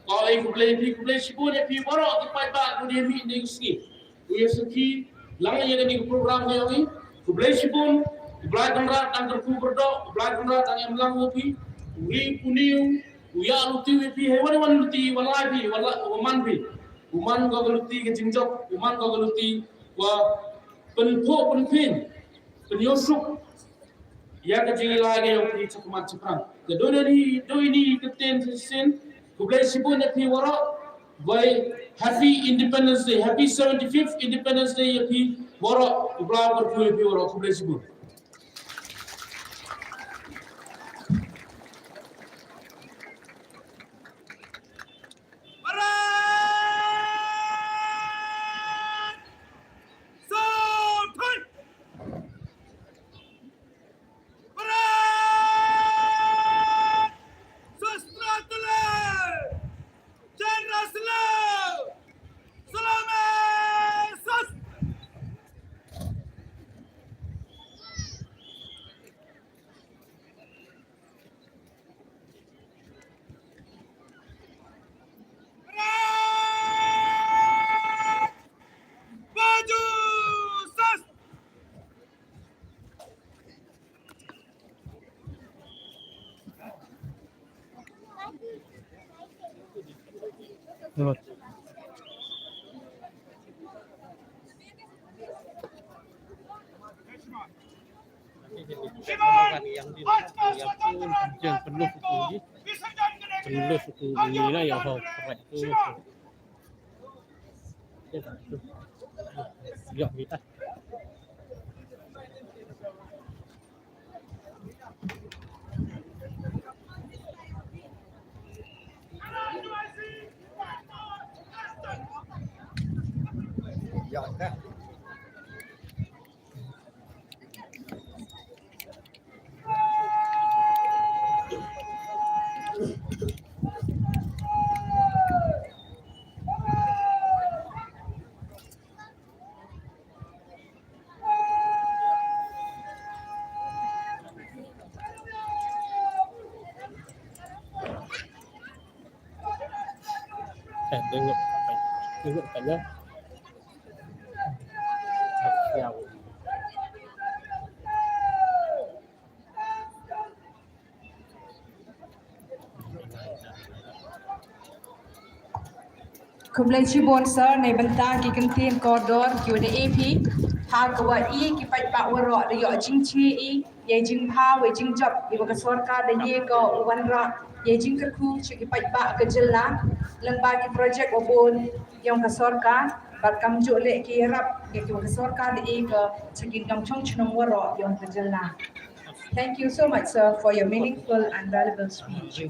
Ko ei khublei phi, khublei shibun ïa phi waroh ki paidbah ko dei mih ne ka sngi. U ïa sakhi lang ïa kane ka program ka ïong i. Khublei shibun, u Blai Kynrad dang kyrkhu kyrdoh, u Blai Kynrad dang em lang u phi. U ri puni u, u ïa luti u ïa phi, hei wan wan luti, wan lai phi, wan la, wan man phi. U man ka luti ka jingjop, u man ka luti wa pynphuh pynphin, pynïoh suk ïa ka jingïaleh ka ïong phi cha khmat cha phrang. Te dei ïa ni, dei ïa ni ka ktien shisien. Khublei shibun ïa phi waroh. Wei, happy Independence Day, happy seventy-fifth Independence Day ïa phi waroh. Khublei khublei ïa phi waroh, khublei shibun. Khublei shibun sir, na bynta ki kyntien kordor ki wa da ai phi. Ha ka wa i ki paidbah waroh da ïoh jingchye i, ïa jingbha wei jingjop i wa ka sorkar da ïa ka u wanrah ïa jingkyrkhu cha ki paidbah ka jylla. Lyngba ki project wa bun yong ka sorkar, bad kam juh leh ki rap ïa ki wa ka sorkar da ïa ka cha ki nongchong chnong waroh yong ka jylla. Thank you so much, sir, for your meaningful and valuable speech.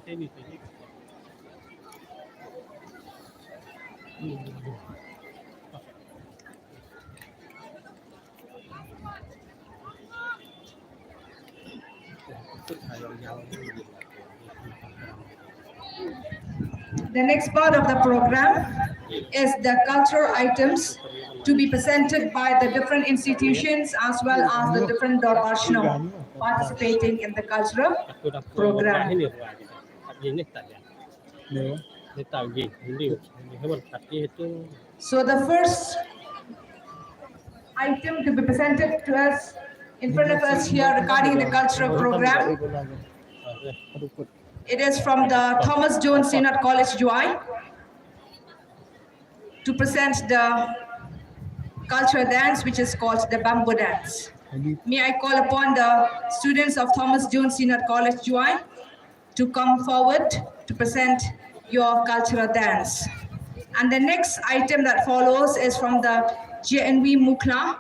The next part of the program is the cultural items to be presented by the different institutions as well as the different Dorbar Shnong participating in the cultural program. So the first item to be presented to us, in front of us here, regarding the cultural program, it is from the Thomas Jones Synod College, Jowai, to present the cultural dance, which is called the Bamboo Dance. May I call upon the students of Thomas Jones Synod College, Jowai, to come forward to present your cultural dance. And the next item that follows is from the J N V Mukhla.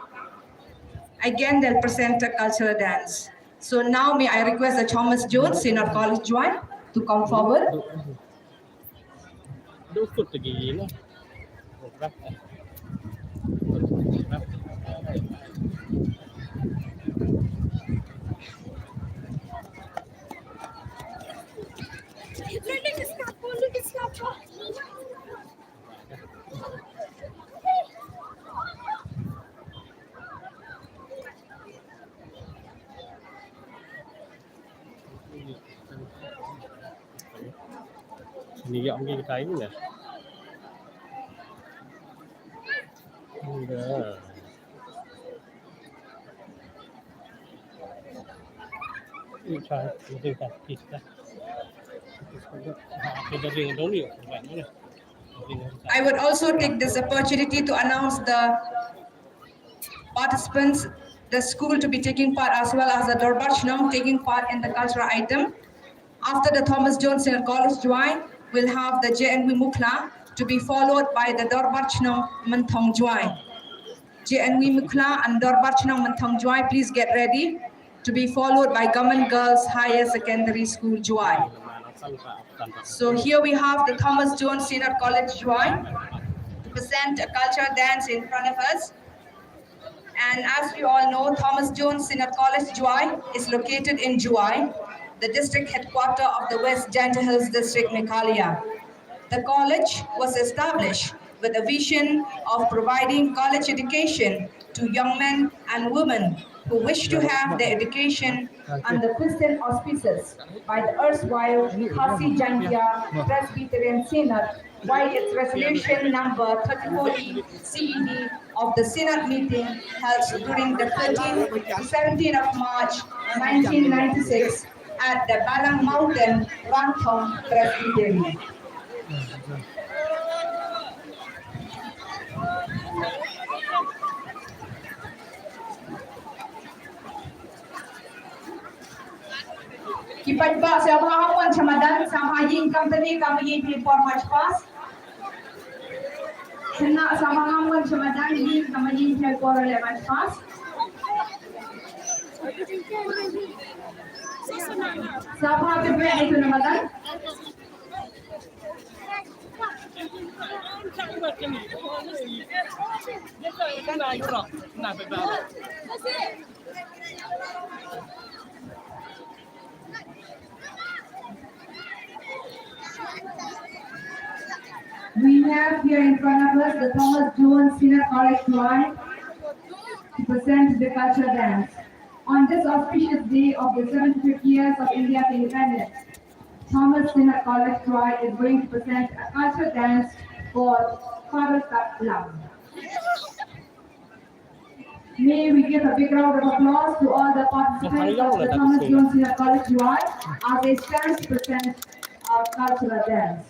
Again, they'll present a cultural dance. So now may I request the Thomas Jones Synod College, Jowai, to come forward. Ni ïa ngi kai ni. Dah. Ni kai ni kai kita. Kita ring dong ni. I would also take this opportunity to announce the participants, the school to be taking part, as well as the Dorbar Chnong taking part in the cultural item. After the Thomas Jones Senior College Jowai, we'll have the J N V Mukhla, to be followed by the Dorbar Chnong Mynthong Jowai. J N V Mukhla and Dorbar Chnong Mynthong Jowai, please get ready, to be followed by Government Girls Higher Secondary School Jowai. So here we have the Thomas Jones Senior College Jowai to present a cultural dance in front of us. And as we all know, Thomas Jones Senior College Jowai is located in Jowai, the district headquarter of the West Jaintia Hills District, Meghalaya. The college was established with a vision of providing college education to young men and women who wish to have their education under Christian auspices by the erstwhile Khasi Jaintia Presbyterian Synod, via its resolution number thirty-four E C E D of the Synod meeting held during the thirteenth to seventeenth of March nineteen ninety-six at the Balang Mountain Ranthong Presbytery. Ki paidbah, sngewbha ha mon sha madan, sngewbha ïeng kam tani, kam ïeng phi por march past. Khynnah, sngewbha ha mon sha madan, ïeng kam ïeng phi por leh march past. Sngewbha phi pyrshah ïa tu na madan. We have here in front of us the Thomas Jones Senior College Jowai to present the cultural dance. On this auspicious day of the seventy-fifth years of India's independence, Thomas Senior College Jowai is going to present a cultural dance called Faralkat Lam. May we give a big round of applause to all the participants of the Thomas Jones Senior College Jowai as they stand to present our cultural dance.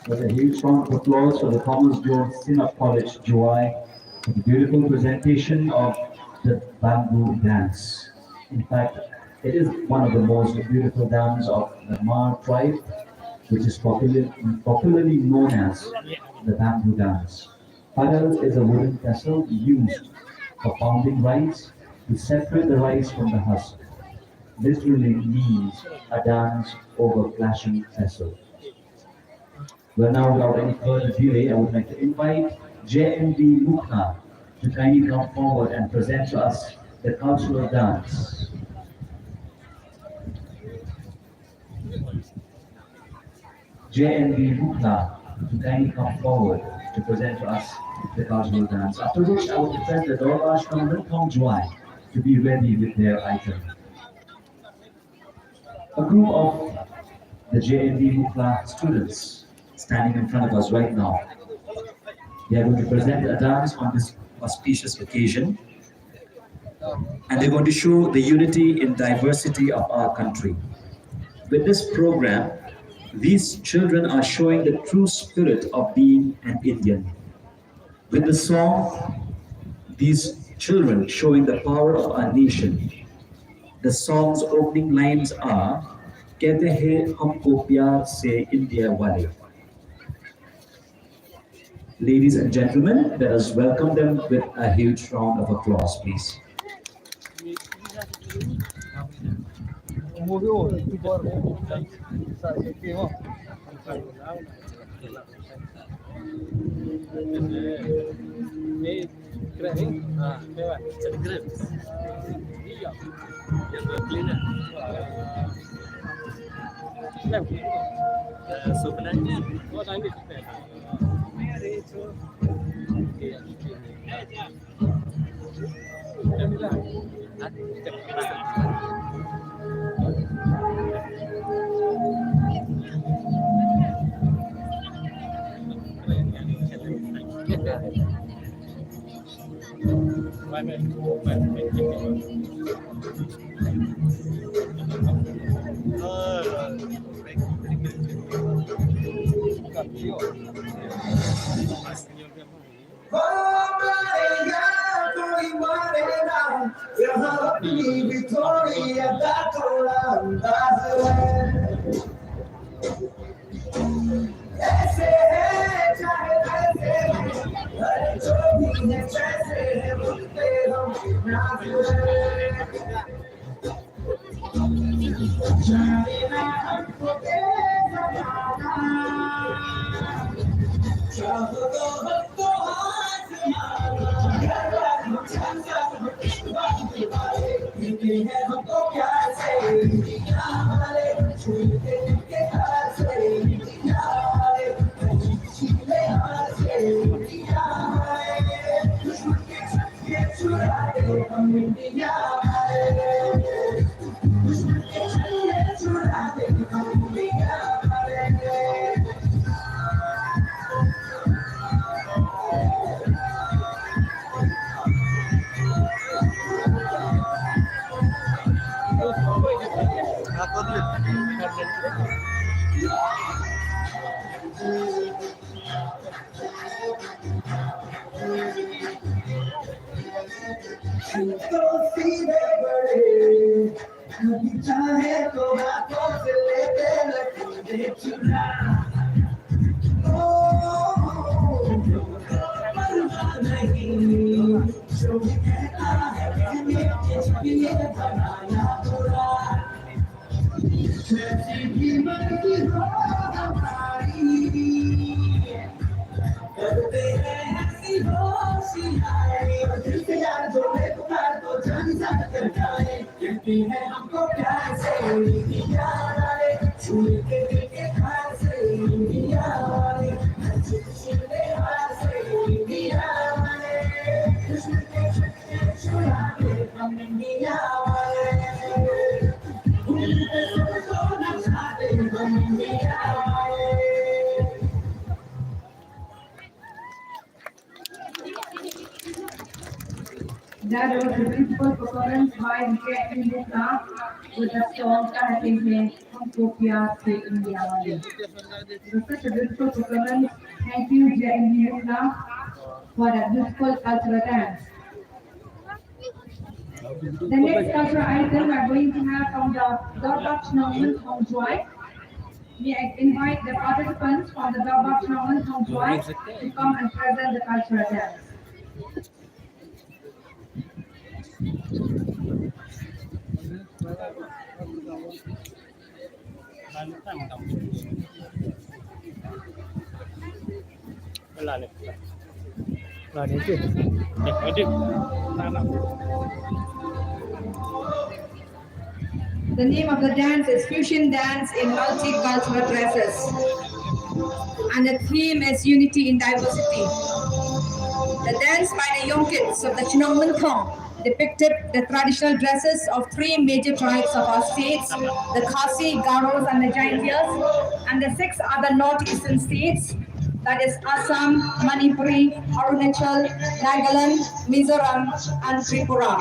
With a huge round of applause for the Thomas Jones Synod College, Jowai, for the beautiful presentation of the bamboo dance. In fact, it is one of the most beautiful dance of the Hmar tribe, which is popular, popularly known as the bamboo dance. Padal is a wooden pestle used for pounding rice to separate the rice from the husk. This really means a dance over clashing pestle. Well, now, without any further delay, I would like to invite J N D Mukhla to kindly come forward and present to us the cultural dance. J N D Mukhla to kindly come forward to present to us the cultural dance. After which, I would request the Dorbar Shnong Lyngkhong Jowai to be ready with their item. A group of the J N D Mukhla students standing in front of us right now. They are going to present a dance on this auspicious occasion. And they're going to show the unity in diversity of our country. With this program, these children are showing the true spirit of being an Indian. With the song, these children showing the power of our nation. The song's opening lines are, "Kehte hain humko pyar se India wale." Ladies and gentlemen, let us welcome them with a huge round of applause, please. कोई माने ना, यहाँ अपनी भी थोड़ी अदा थोड़ा अंदाज है। ऐसे है, चाहे वैसे है, अरे जो भी है, जैसे है, उन पे हम नाज है। जाने ना हमको दे जमाना, चाहो तो हमको आजमाना। ये है हमको प्यार से, दुनिया वाले छू के, के प्यार से, दुनिया वाले छीले हाथ से, दुनिया वाले दुश्मन के छक्के छुड़ा दे हम, दुनिया वाले दुश्मन के छक्के छुड़ा दे हम, दुनिया वाले। तो सीधे बड़े, कभी चाहे तो हाथों से लेते लकीरें चुरा। ओ, परवाह नहीं, जो भी कहता है कहने के, जब ये बनाया बुरा। जैसी भी मर्जी हो हमारी, करते हैं हंसी होशियारी। और दिल से यार जो बेकरार तो जान जान कर जाए, कहते हैं हमको प्यार से इंडिया वाले, छू के दिल के खार से इंडिया वाले, हर चीज छीनने हार से इंडिया वाले, दुश्मन के छक्के छुड़ा दे हम इंडिया वाले। That was a beautiful performance by the J N D Youth Club with the song Kahte Hain Humko Pyar Se India Wale. It was such a beautiful performance. Thank you, J N D Youth Club, for that beautiful cultural dance. The next cultural item we are going to have from the Dorbar Chnong Mynthong Jowai. May I invite the participants from the Dorbar Chnong Mynthong Jowai to come and present the cultural dance. The name of the dance is Fusion Dance in Multicultural Dresses. And the theme is Unity in Diversity. The dance by the young kids of the Chnong Mynthong depicted the traditional dresses of three major tribes of our states, the Khasi, Garos, and the Jaintias, and the six other northeastern states, that is Assam, Manipuri, Arunachal, Nagaland, Mizoram, and Tripura.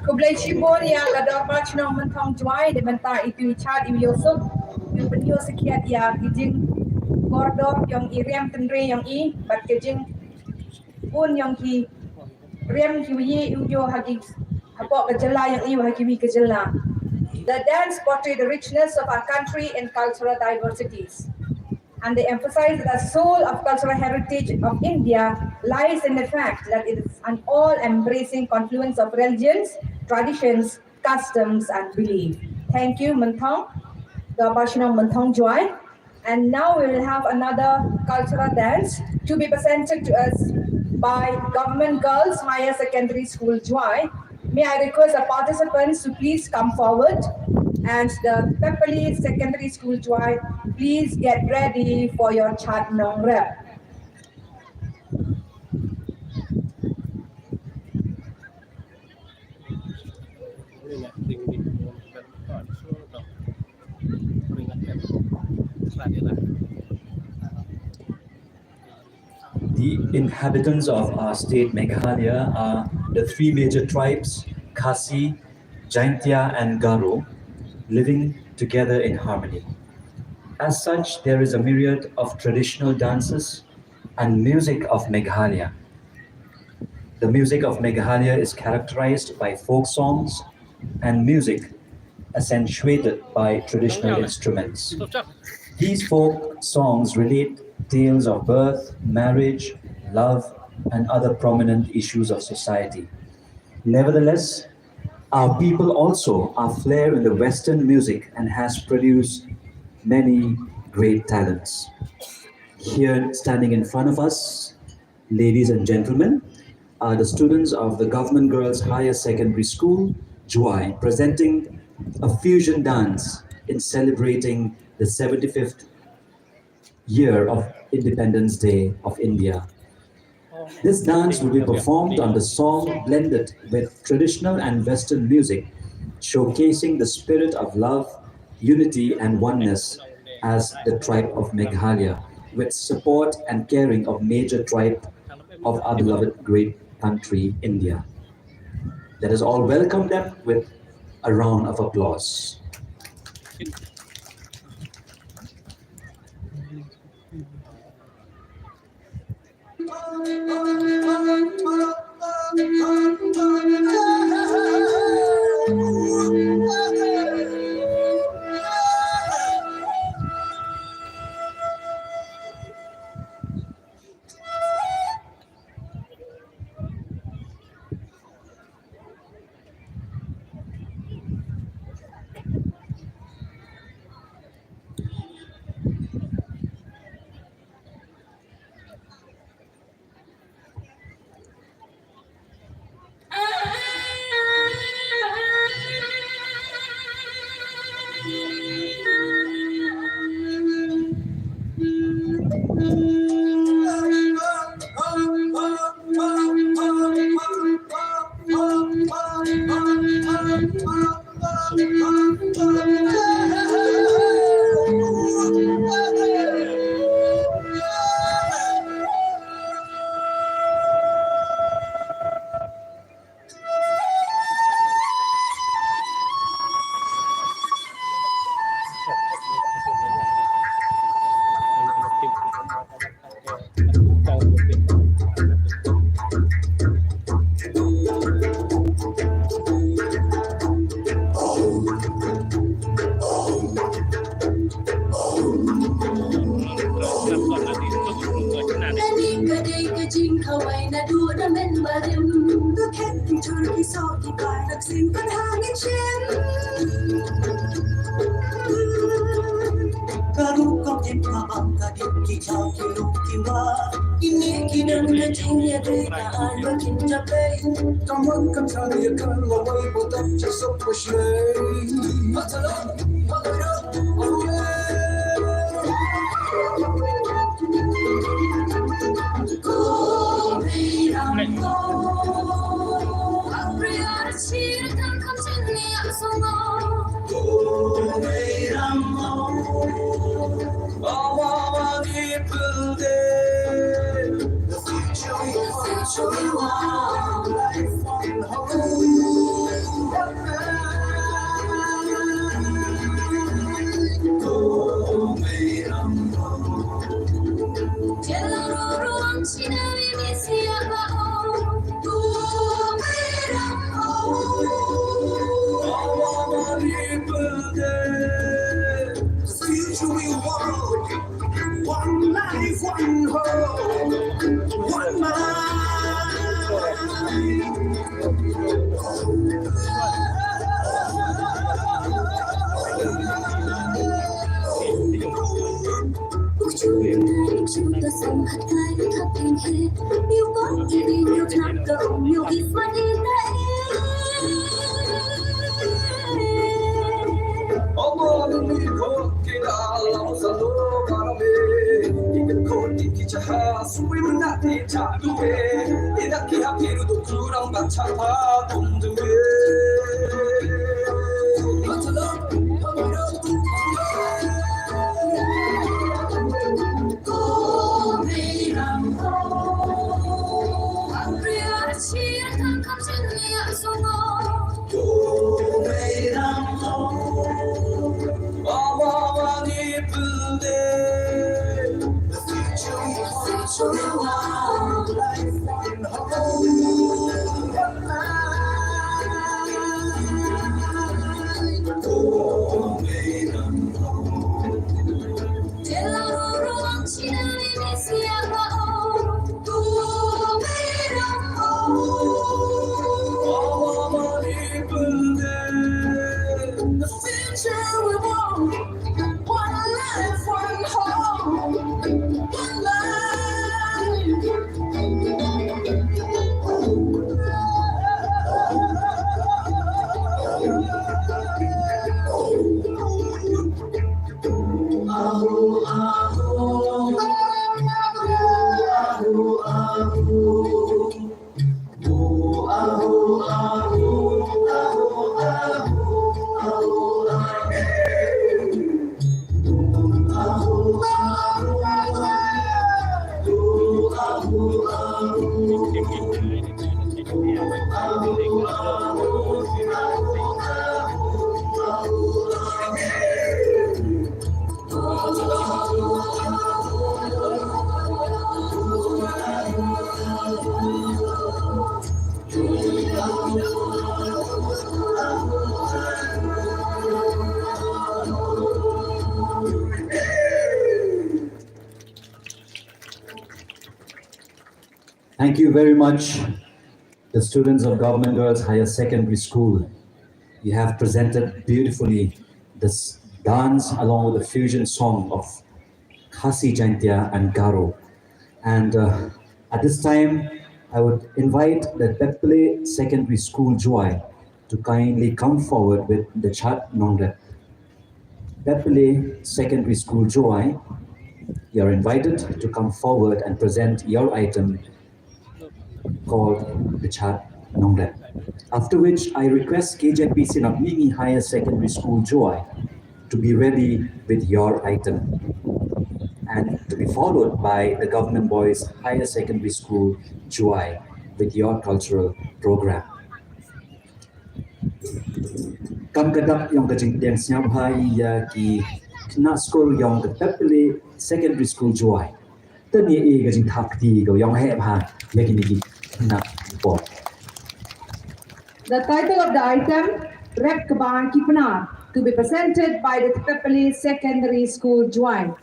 Khublei shibun ïa ka Dorbar Shnong Mynthong Jowai, da bynta itu i Chad Iwei Ïewsuk, u pynïoh sakhiat ïa ki jingkordor jong i riam tynrai jong i, bad ki jingbun jong ki riam kiwei kiwei ha ki, hapoh ka jylla jong i, ha kiwei ki jylla. The dance portray the richness of our country and cultural diversities. And they emphasize that the soul of cultural heritage of India lies in the fact that it is an all-embracing confluence of religions, traditions, customs, and belief. Thank you, Mynthong, Dorbar Shnong Mynthong Jowai. And now we will have another cultural dance to be presented to us by Government Girls Higher Secondary School, Jowai. May I request the participants to please come forward, and the Pepperley Secondary School Jowai, please get ready for your Chatnong rep. The inhabitants of our state, Meghalaya, are the three major tribes, Khasi, Jaintia, and Garo, living together in harmony. As such, there is a myriad of traditional dances and music of Meghalaya. The music of Meghalaya is characterized by folk songs and music accentuated by traditional instruments. These folk songs relate tales of birth, marriage, love, and other prominent issues of society. Nevertheless, our people also are flair in the Western music and has produced many great talents. Here, standing in front of us, ladies and gentlemen, are the students of the Government Girls Higher Secondary School, Jowai, presenting a fusion dance in celebrating the seventy-fifth year of Independence Day of India. This dance will be performed on the song blended with traditional and Western music, showcasing the spirit of love, unity, and oneness as the tribe of Meghalaya, with support and caring of major tribe of our beloved great country, India. Let us all welcome them with a round of applause. Kane ka dei ka jingkhawai naduh na mynbarim. Ka khet ki jhur ki soh ki pai, ka ksing ka dha ngi shem. Ka ruh ka khet ka bam, ka dip ki jhaw ki ruh ki wah. Kine ki dang ka jingïadei ka ai ba kin japei. Ka mon ka than ïa ka lawei ba dap cha sop ba shlei. One life, one hope, one mind. The future we want, one life, one home, one life. Thank you very much, the students of Government Girls Higher Secondary School. You have presented beautifully this dance along with a fusion song of Khasi, Jaintia, and Garo. And uh, at this time, I would invite the Pepple Secondary School, Jowai, to kindly come forward with the Chad Nongrep. Pepple Secondary School, Jowai, you are invited to come forward and present your item called the Chad Nongrep. After which, I request K J P C Nongmihmi Higher Secondary School, Jowai, to be ready with your item and to be followed by the Government Boys Higher Secondary School, Jowai, with your cultural program. Kam ka dak yong ka jingpdiang sngewbha ïa ki khynnah skul yong ka Pepple Secondary School, Jowai. Tang ïa i ka jingthap kti ka yong heh bha ïa kine ki khynnah por. The title of the item, Rep Kba Ki Pnar, to be presented by the Pepple Secondary School, Jowai.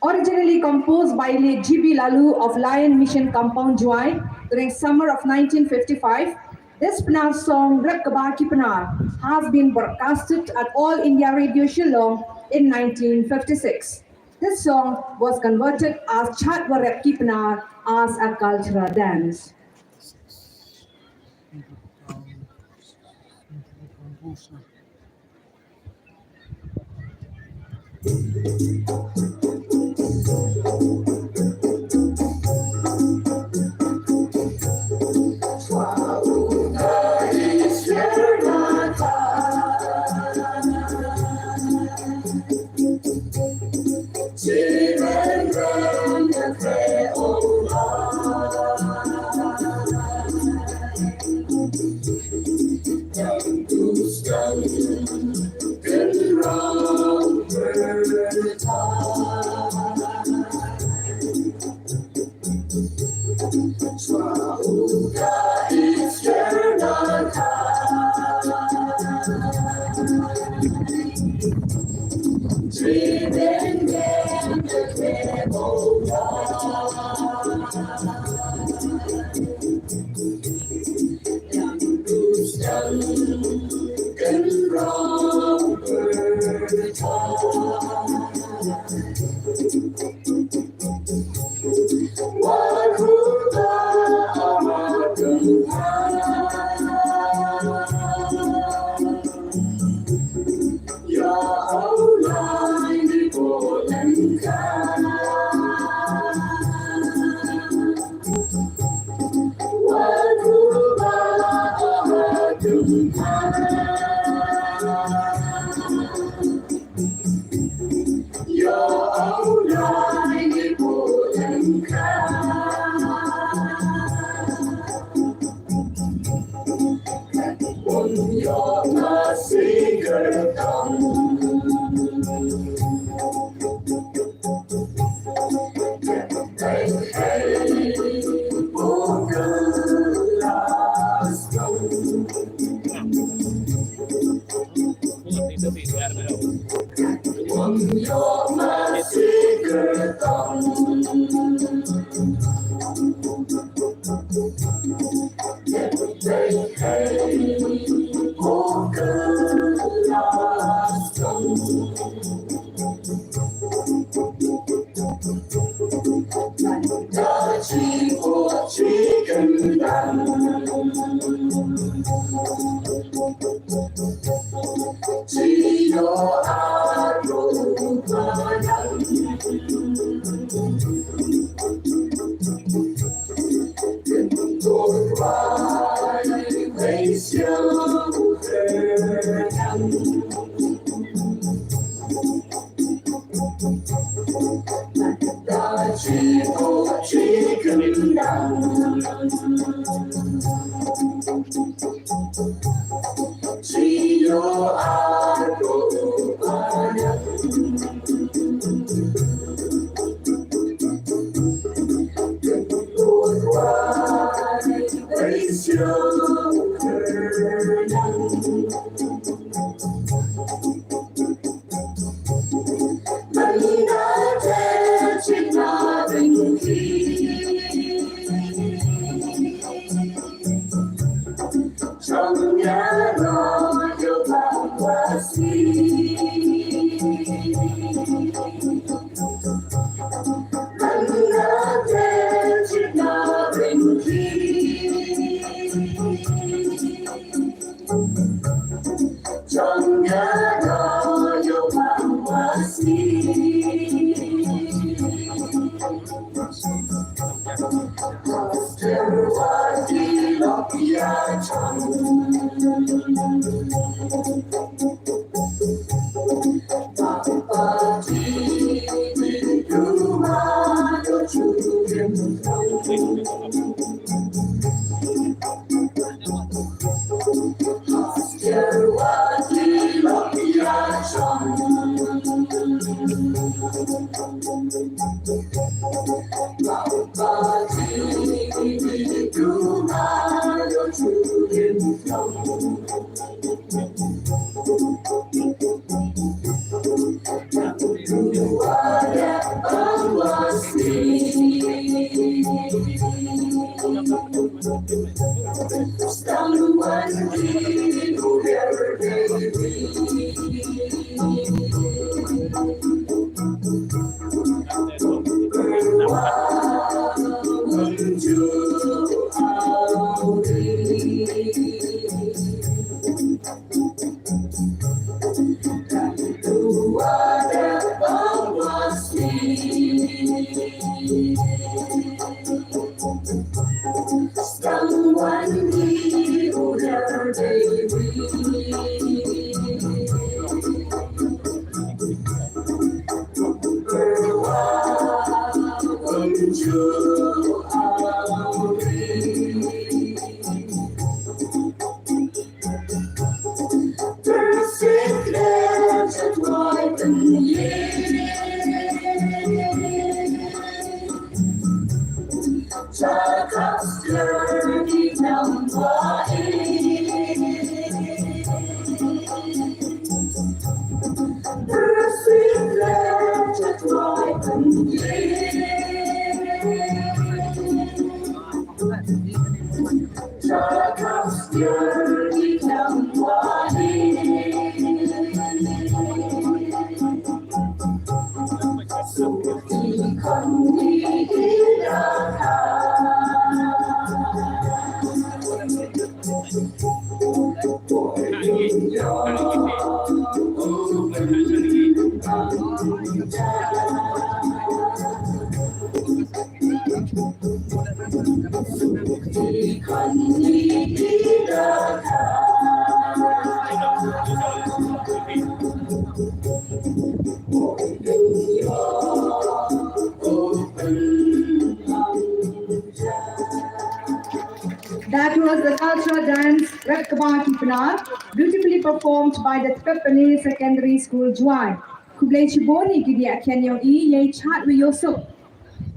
Originally composed by late G B Laloo of Lion Mission Compound, Jowai, during summer of nineteen fifty-five, this Pnar song, Rep Kba Ki Pnar, has been broadcasted at All India Radio Shillong in nineteen fifty-six. This song was converted as Chad Wa Rep Ki Pnar as a cultural dance. Beautifully performed by the Tpepale Secondary School, Jowai. Khublei chibun ïa ki diakhiah yong i, ïa i chad wa ïohsuk.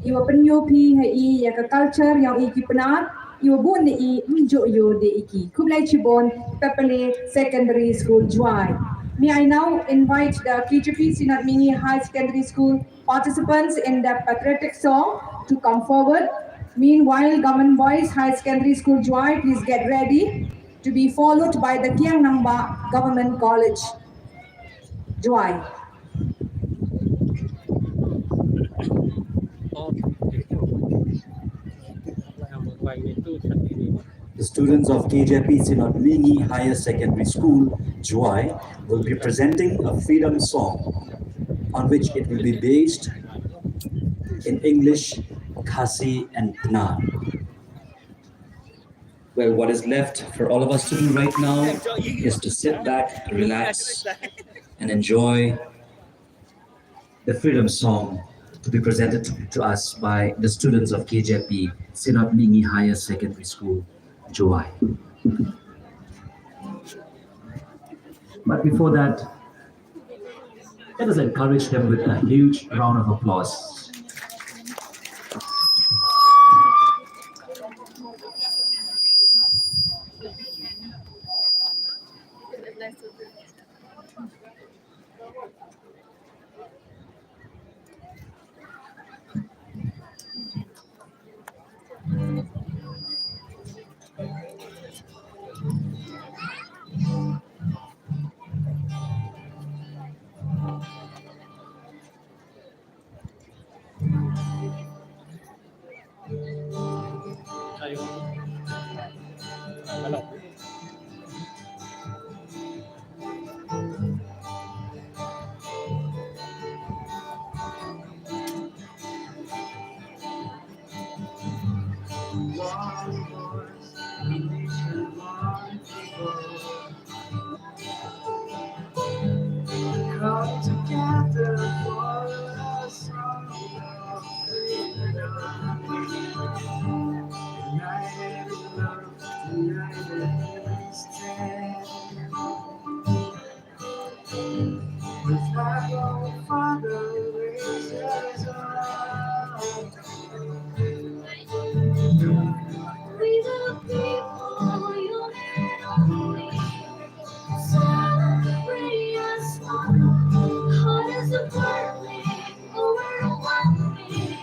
I wa pynïoh phi ha i ïa ka culture yong i ki Pnar, i wa bun ne i ym ju ïoh de i ki. Khublei chibun, Tpepale Secondary School, Jowai. May I now invite the K J P Synod Mihngi Higher Secondary School participants in the patriotic song to come forward. Meanwhile, Government Boys Higher Secondary School, Jowai, please get ready to be followed by the Kiang Nangbah Government College, Jowai. The students of K J P Synod Mihngi Higher Secondary School, Jowai, will be presenting a freedom song on which it will be based in English, Khasi, and Pnar. Well, what is left for all of us to do right now is to sit back, relax, and enjoy the freedom song to be presented to, to us by the students of K J P Synod Mihngi Higher Secondary School, Jowai. But before that, let us encourage them with a huge round of applause. Come together for a song of freedom. United in love, united in strength. With my own Father raises up. We the people, united we, celebrate as one. Heart is a part, we overwhelming.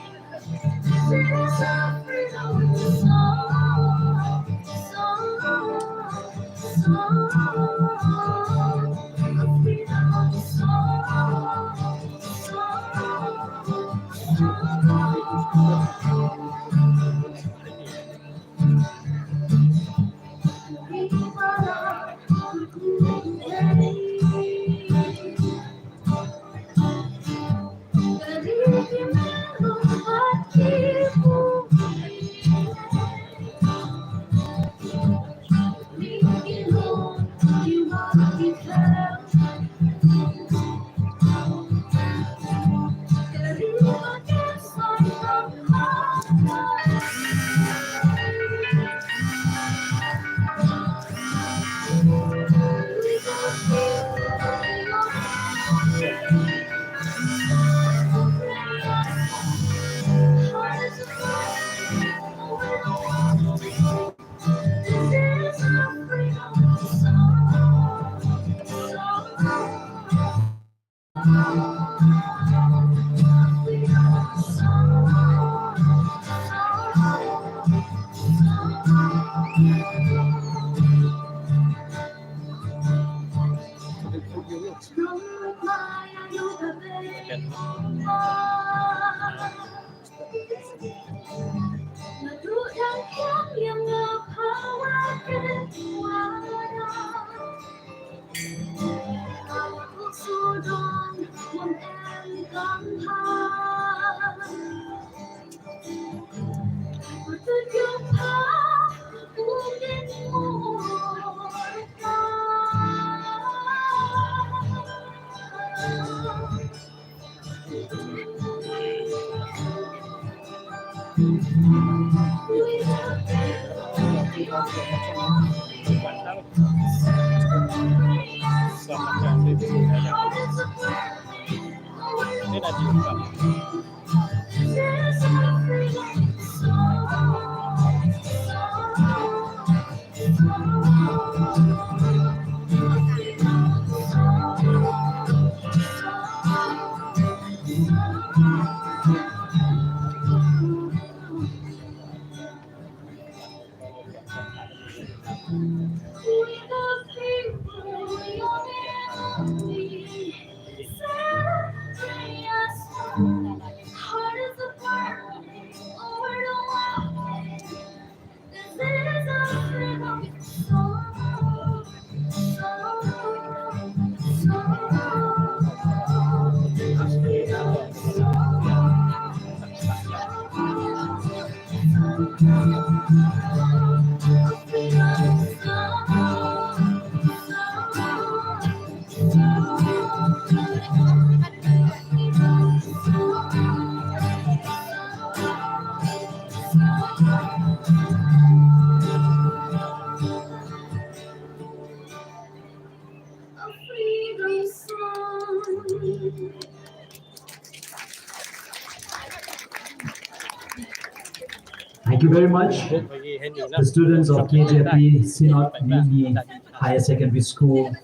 Thank you very much. The students of K J P Synod Myni Higher Secondary School,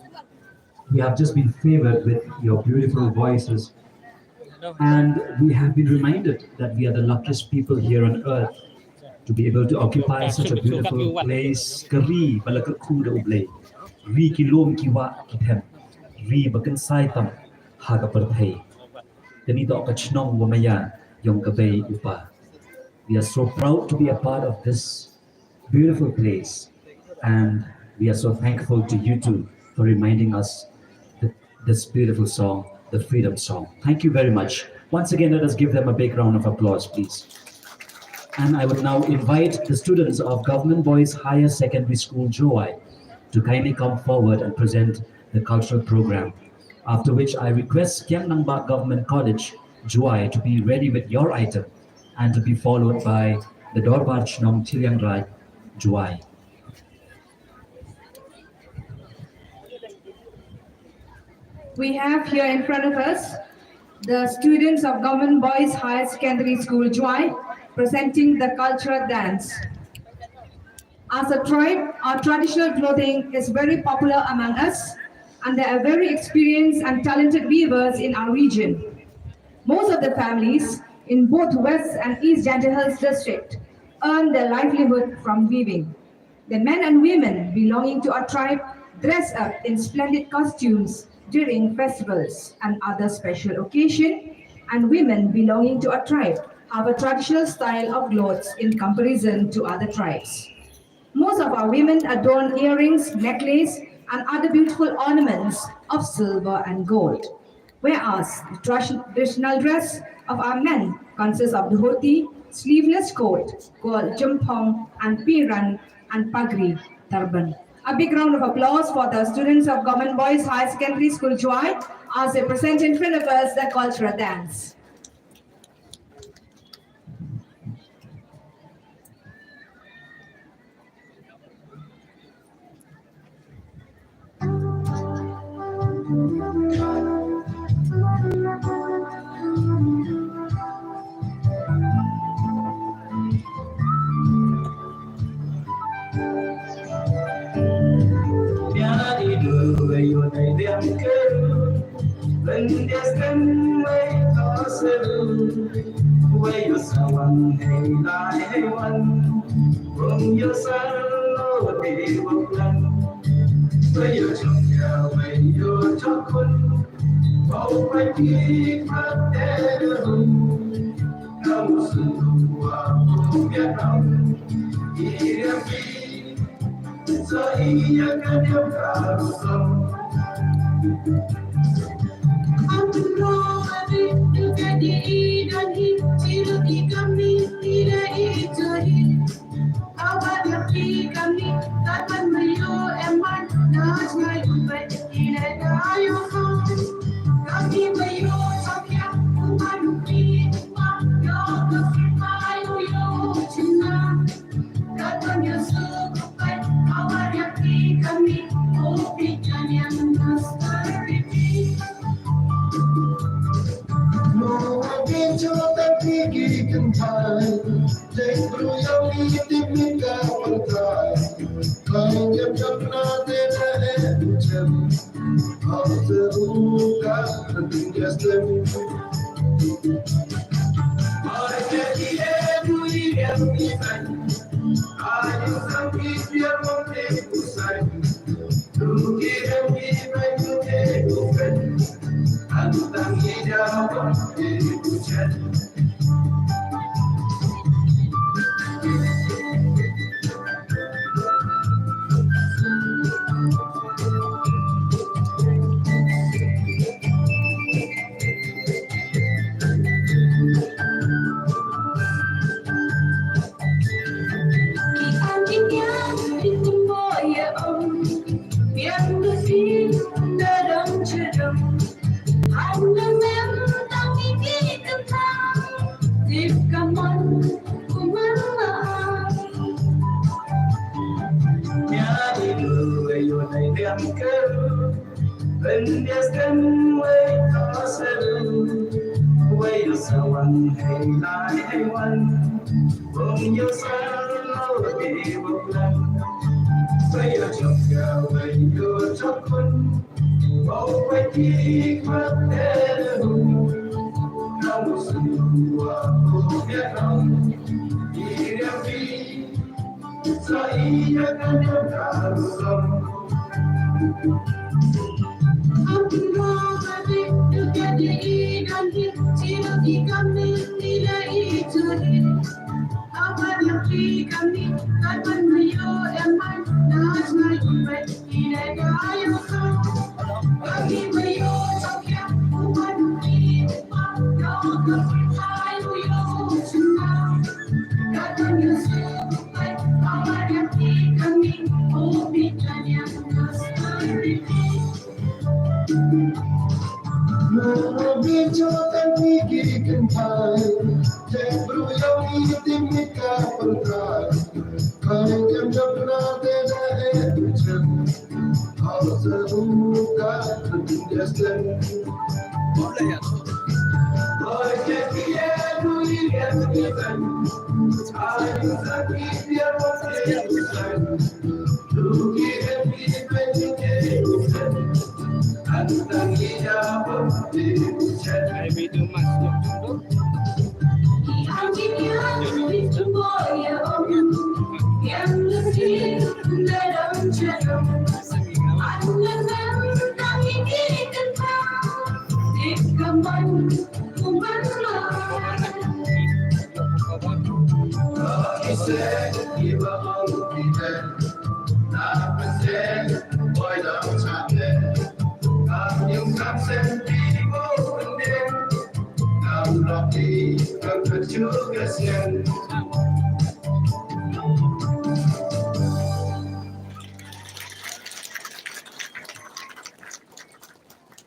we have just been favored with your beautiful voices. And we have been reminded that we are the luckiest people here on earth to be able to occupy such a beautiful place. Ka ri ba la kyrkhu da U Blei. Ri ki lum ki wah ki them. Ri ba kynsai tam ha ka pyrthei. Kane toh ka chnong wa maya yong ka bei u pa. We are so proud to be a part of this beautiful place, and we are so thankful to you two for reminding us th- this beautiful song, the freedom song. Thank you very much. Once again, let us give them a big round of applause, please. And I would now invite the students of Government Boys Higher Secondary School, Jowai, to kindly come forward and present the cultural program. After which, I request Kiang Nangbah Government College, Jowai, to be ready with your item and to be followed by the Dorbar Chnong Chiliangraj, Jowai. We have here in front of us the students of Government Boys Higher Secondary School, Jowai, presenting the cultural dance. As a tribe, our traditional clothing is very popular among us, and there are very experienced and talented weavers in our region. Most of the families in both West and East Jaintia Hills District earn their livelihood from weaving. The men and women belonging to our tribe dress up in splendid costumes during festivals and other special occasion, and women belonging to our tribe have a traditional style of clothes in comparison to other tribes. Most of our women adorn earrings, necklace, and other beautiful ornaments of silver and gold. Whereas the traditional dress of our men consists of dhoti, sleeveless coat called jumpong, and piran and pagri, turban. A big round of applause for the students of Government Boys Higher Secondary School, Jowai, as they present in front of us the cultural dance.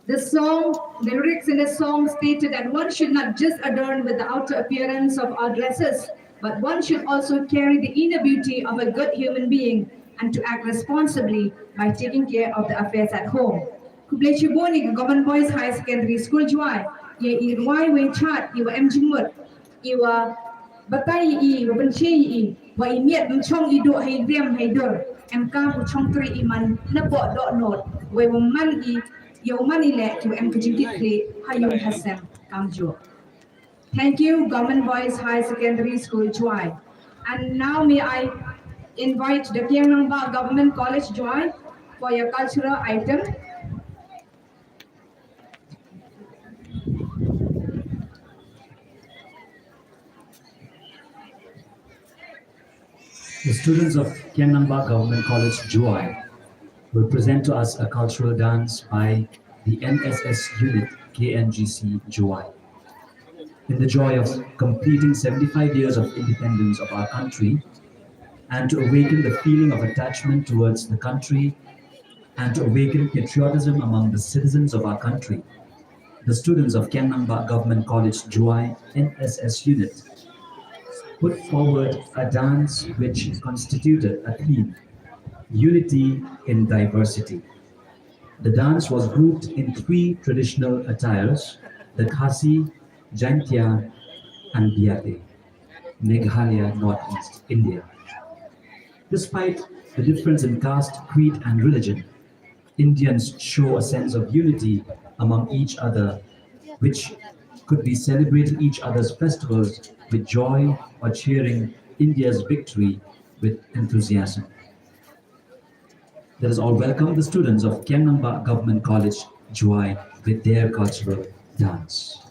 The song, the lyrics in the song stated that one should not just adorn with the outer appearance of our dresses, but one should also carry the inner beauty of a good human being and to act responsibly by taking care of the affairs at home. Khublei shibun ïa ka Government Boys Higher Secondary School Jowai, ïa i rwai weng chat, i wa em jingmut, i wa batai i, wa pynshai i, wa i miet ban shong i duh ha i riam ha i dur, em kam u shong trei i man na poh dohnud, wei wa man i, ïa u man i leh ki wa em ka jingkitkhlieh ha ïung ha sem kamjooh. Thank you, Government Boys Higher Secondary School, Jowai. And now may I invite the Kiang Nangbah Government College, Jowai, for your cultural item. The students of Kiang Nangbah Government College, Jowai, will present to us a cultural dance by the N S S unit, K N G C Jowai. In the joy of completing seventy-five years of independence of our country, and to awaken the feeling of attachment towards the country, and to awaken patriotism among the citizens of our country, the students of Kiang Nangbah Government College, Jowai N S S unit put forward a dance which constituted a theme, unity in diversity. The dance was grouped in three traditional attires, the Khasi, Jaintia, and Biate, Meghalaya, Northeast India. Despite the difference in caste, creed, and religion, Indians show a sense of unity among each other, which could be celebrating each other's festivals with joy or cheering India's victory with enthusiasm. Let us all welcome the students of Kiang Nangbah Government College, Jowai, with their cultural dance.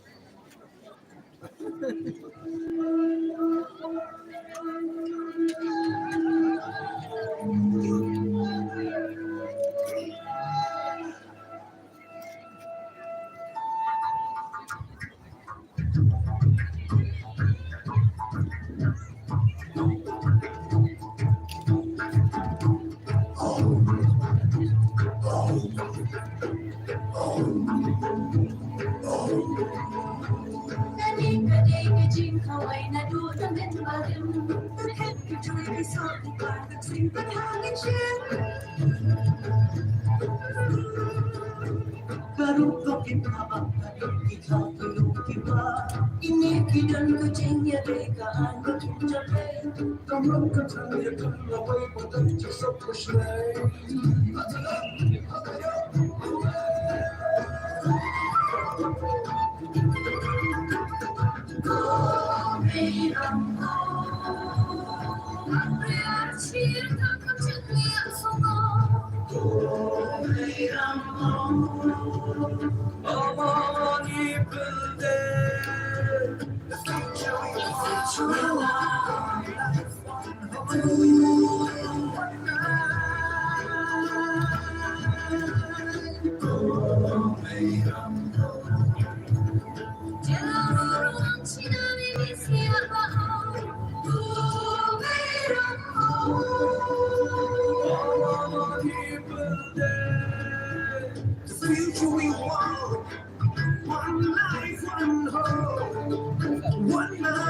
One life, one hope, one life.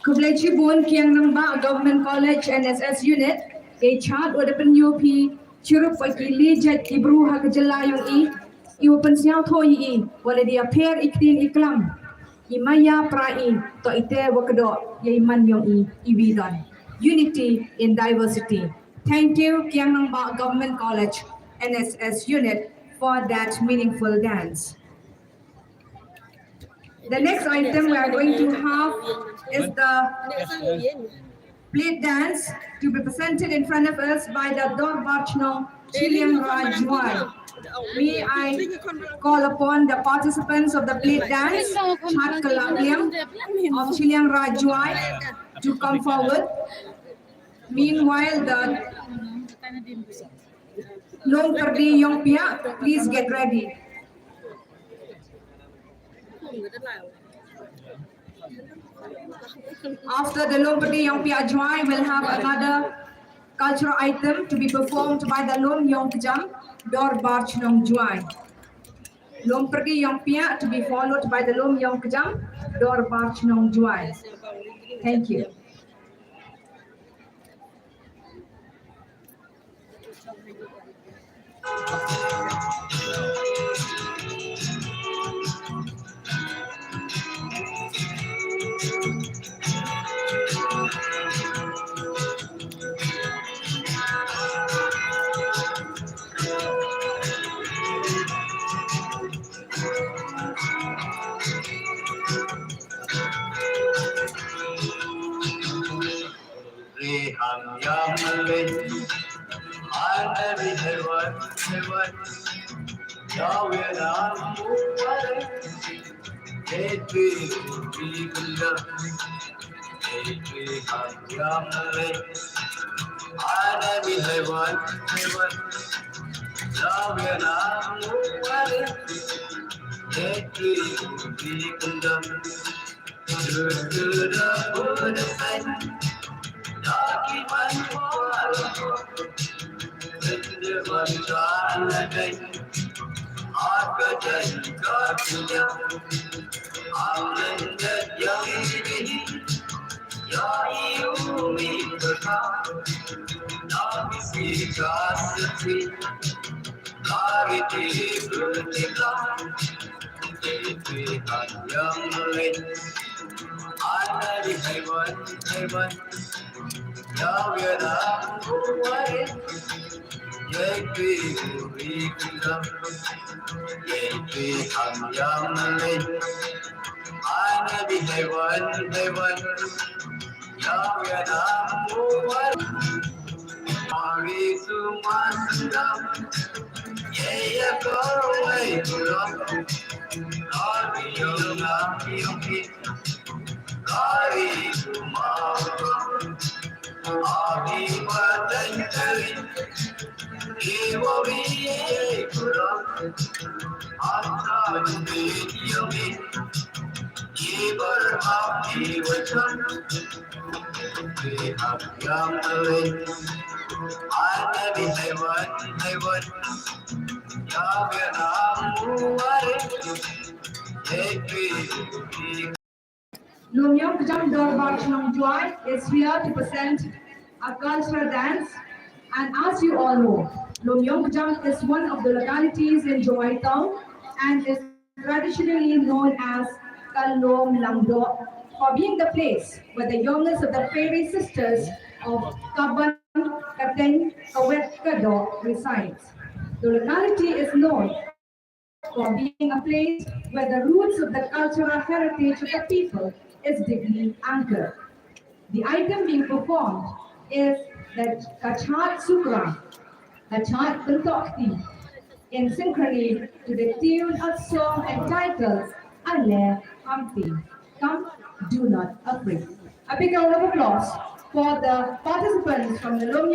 Khublei shibun Kiang Nangbah Government College N S S Unit, ïa i chad uba pynïoh phi chirup ïa ki leh jait ki bru ha ka jylla jong i, i wa pynsngewthuh ïa i, wa la dei pher i ktien i klam, i maïa pra i, to ite wa kdoh ïa i man jong i, i wi don. Unity in diversity. Thank you, Kiang Nangbah Government College, N S S Unit, for that meaningful dance. The next item we are going to have is the plate dance to be presented in front of us by the Dorbar Chnong Chiliang Rajwai. May I call upon the participants of the plate dance, Chat Kalakliang of Chiliang Rajwai, to come forward. Meanwhile, the Lum Pyrdi Ïongpiah, please get ready. After the Lum Pyrdi Ïongpiah Jwai, we'll have another cultural item to be performed by the Lum Ïongkjam Dorbar Chnong Jwai. Lum Pyrdi Ïongpiah to be followed by the Lum Ïongkjam Dorbar Chnong Jwai. Thank you. Riham Yamle, Anabi Hewan, Hewan, Yahweh Ram Mubarak, Etri Ubi Kunda, Etri Ham Yamle, Anabi Hewan, Hewan, Yahweh Ram Mubarak, Etri Ubi Kunda. Lum Ïongkjam Dorbar Chnong Jwai is here to present a cultural dance. And as you all know, Lum Ïongkjam is one of the localities in Jowai town and is traditionally known as Ka Lum Langdoh, for being the place where the youngest of the fairy sisters of Kaban, Kateng, Kawet, Kadoh resides. The locality is known for being a place where the roots of the cultural heritage of the people is deeply anchored. The item being performed is the Kachat Sukra, Kachat Bentok Kti, in synchrony to the tune of song entitled Ale Hamti. Come, do not afraid. A big round of applause for the participants from the Lum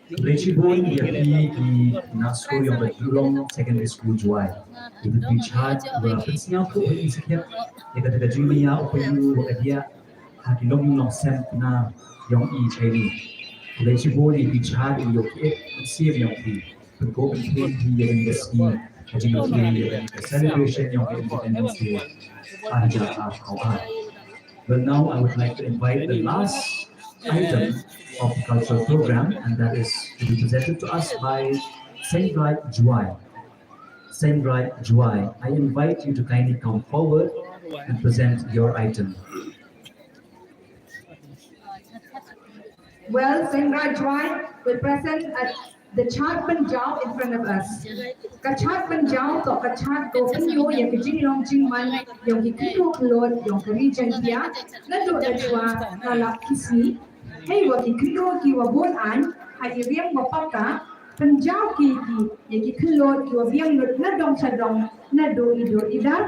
Khublei shibun ïa phi ki nursery ïong ka Julong Secondary School Jowai. Ïa phi ki jingïaid ba phi sngewthuh ïa ka jingmyntoi u paidbah ha ki longïing longsem na ïong i Chinese. Khublei shibun ïa phi ki jingïaid ïa ki sngewthuh ïong phi. Pynkup pynkup ïa kane ka sngi, ka jingïakhun ïa kane ka celebration ïong ka Independence Day. Ar hajar arphew ar. Well, now I would like to invite the last item of the cultural program, and that is to be presented to us by Seiñraij Jowai. Seiñraij Jowai, I invite you to kindly come forward and present your item. Well, Seiñraij Jowai will present a, the Chad Pynjaw in front of us. Ka Chad Pynjaw toh ka chad kaba pynïoh ïa ka jinglong jingman ïong ki khynroo khyllood ïong ka ri Jaiñtia naduh da shuwa na lap ki sngi. Hei wa ki khynroo kiwa bun aiñ ha i riam wa paka, pynjaw ki ki ïa ki khyllood kiwa biang lut na dong sha dong, naduh i dur i dar,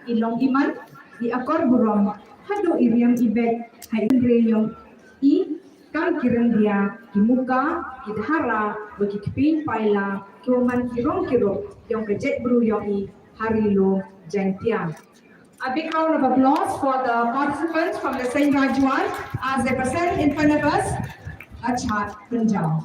i long i man, i akor burom, haduh i riam i beit, ha i hynrei ïong i, kam ki ryndia, ki muka, ki dhara, wa ki kpin paila, kiwa man ki rong ki rup ïong ka jaitbru ïong i ha ri lum Jaiñtia. A big round of applause for the participants from the Seiñraij Jowai as they present in front of us a Chad Pynjaw.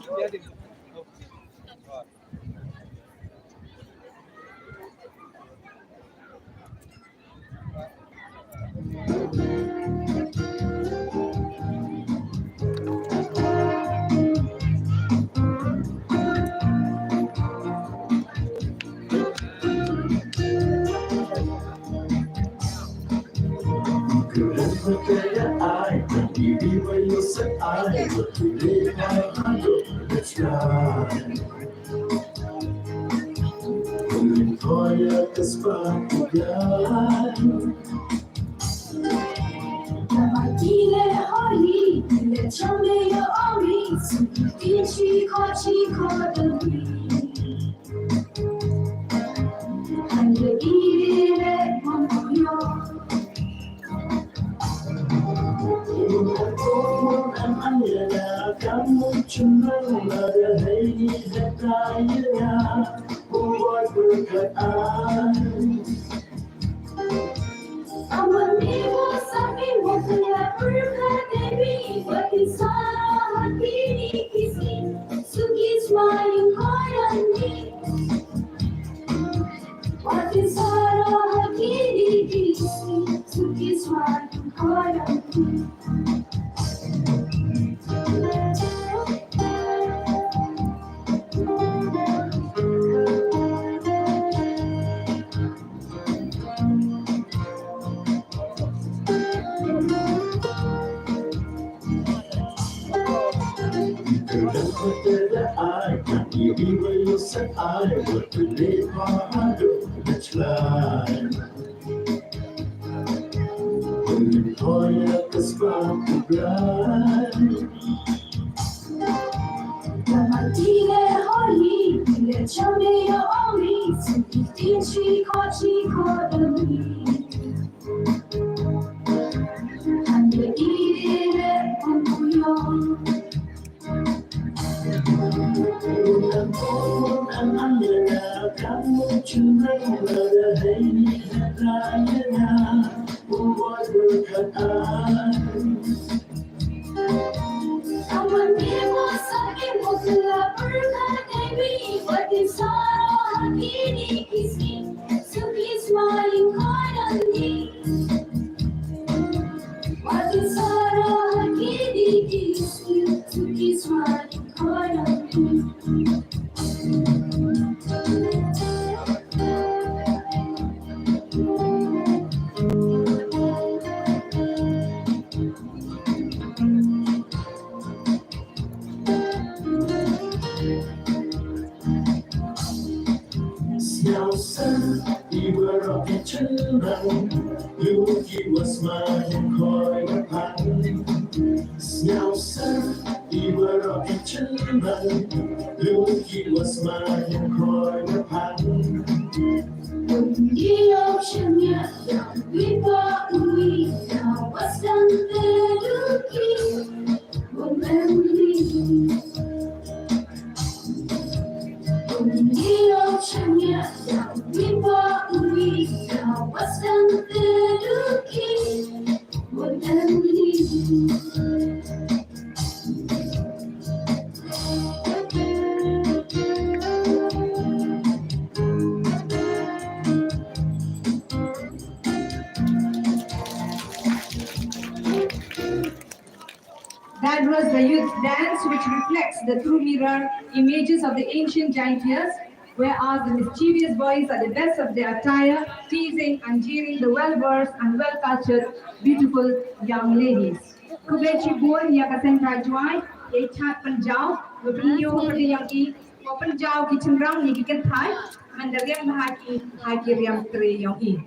That was the youth dance, which reflects the true mirror images of the ancient giant years, whereas the mischievous boys are the best of their attire, teasing and jeering the well-versed and well-cultured, beautiful young ladies. Khublei shibun ïa ka seng Rajoy, ïa i Chad Punjab, ba pynïoh ka ri ïa ngi, ba pynjaw ki shynrang ïa ki kynthei, mynta riam ha ki, ha ki riam trei ïa ngi.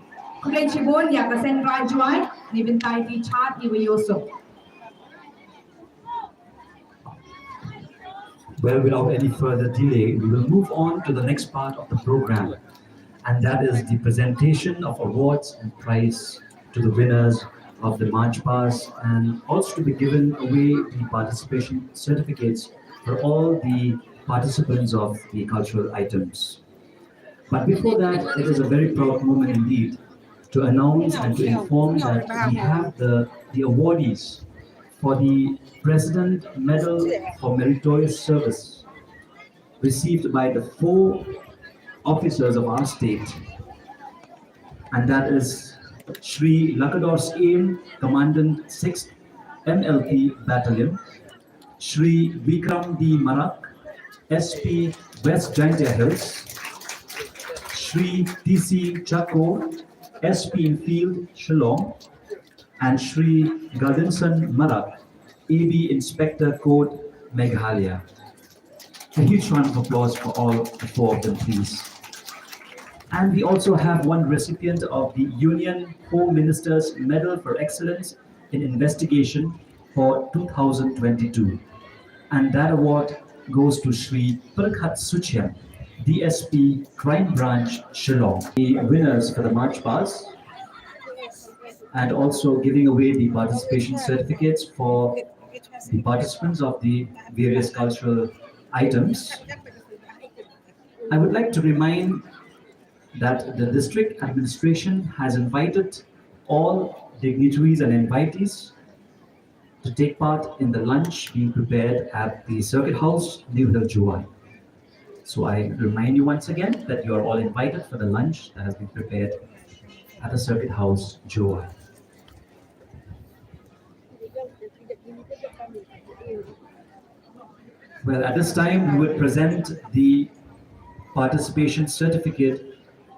Khublei shibun ïa ka seng Rajoy, ne bynta i Chad i wa ïoh suk. Well, without any further delay, we will move on to the next part of the program, and that is the presentation of awards and prize to the winners of the March Past, and also to be given away the participation certificates for all the participants of the cultural items. But before that, it is a very proud moment indeed to announce and to inform that we have the, the awardees for the President Medal for Meritorious Service received by the four officers of our state, and that is Shri Lakador Syiem, Commandant sixth M L P Battalion, Shri Vikram D Marak, S P West Jaintia Hills, Shri T C Chacko, S P in Field, Shillong, and Shri Gardinson Marak, A B Inspector Code, Meghalaya. A huge round of applause for all the four of them, please. And we also have one recipient of the Union Home Minister's Medal for Excellence in Investigation for two thousand twenty-two. And that award goes to Shri Perkhat Suchiang, D S P Crime Branch, Shillong. The winners for the March Past, and also giving away the participation certificates for the participants of the various cultural items. I would like to remind that the district administration has invited all dignitaries and invitees to take part in the lunch being prepared at the Circuit House, New Hill, Jowai. So I remind you once again that you are all invited for the lunch that has been prepared at the Circuit House, Jowai. Well, at this time, we would present the participation certificate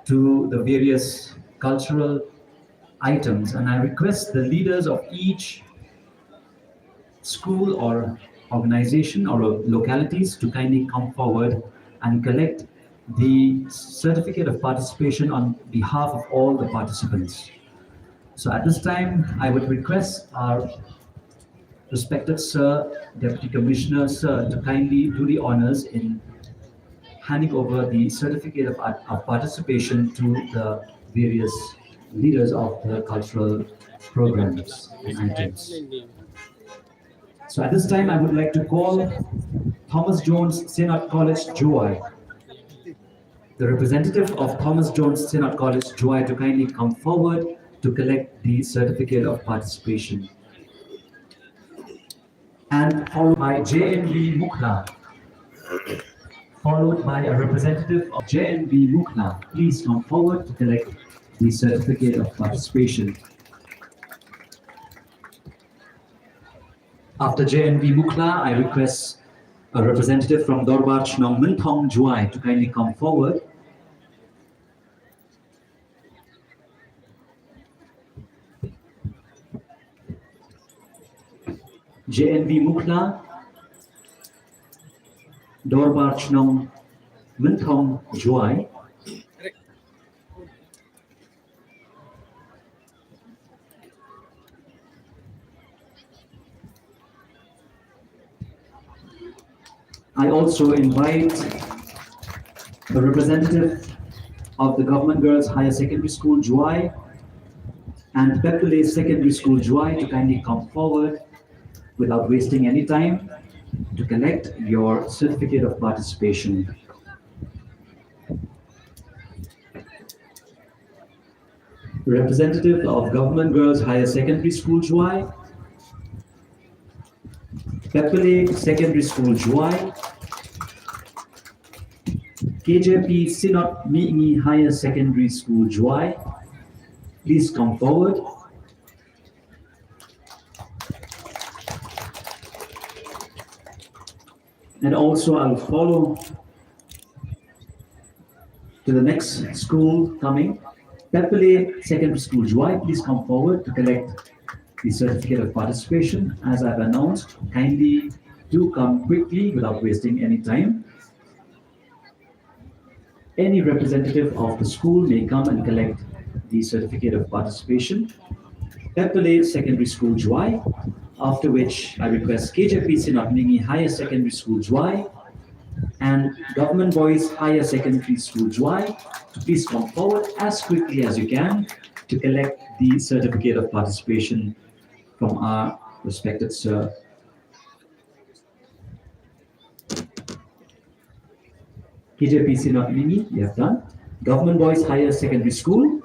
to the various cultural items, and I request the leaders of each school or organization or lo-, localities to kindly come forward and collect the certificate of participation on behalf of all the participants. So at this time, I would request our respected Sir, Deputy Commissioner, Sir, to kindly do the honors in handing over the certificate of, of participation to the various leaders of the cultural programs and items. So at this time, I would like to call Thomas Jones Synod College, Jowai. The representative of Thomas Jones Synod College, Jowai, to kindly come forward to collect the certificate of participation. And followed by J N V Mukhla, followed by a representative of J N V Mukhla. Please come forward to collect the certificate of participation. After J N V Mukhla, I request a representative from Dorbar Chnong Mynthong, Jowai, to kindly come forward. J N V Mukhla, Dorbar Chnong Mynthong, Jowai. I also invite the representative of the Government Girls Higher Secondary School, Jowai, and Pepperleigh Secondary School, Jowai, to kindly come forward without wasting any time to collect your certificate of participation. Representative of Government Girls Higher Secondary School, Jowai, Pepperleigh Secondary School, Jowai, K J P Synod Mihngi Higher Secondary School, Jowai. Please come forward. And also, I'll follow to the next school coming. Pepperleigh Secondary School, Jowai, please come forward to collect the certificate of participation. As I've announced, kindly do come quickly without wasting any time. Any representative of the school may come and collect the certificate of participation. Pepperleigh Secondary School, Jowai, after which I request K J P Synod Mihngi Higher Secondary School, Jowai, and Government Boys Higher Secondary School, Jowai, to please come forward as quickly as you can to collect the certificate of participation from our respected sir. K J P Synod Mihngi, you have done. Government Boys Higher Secondary School,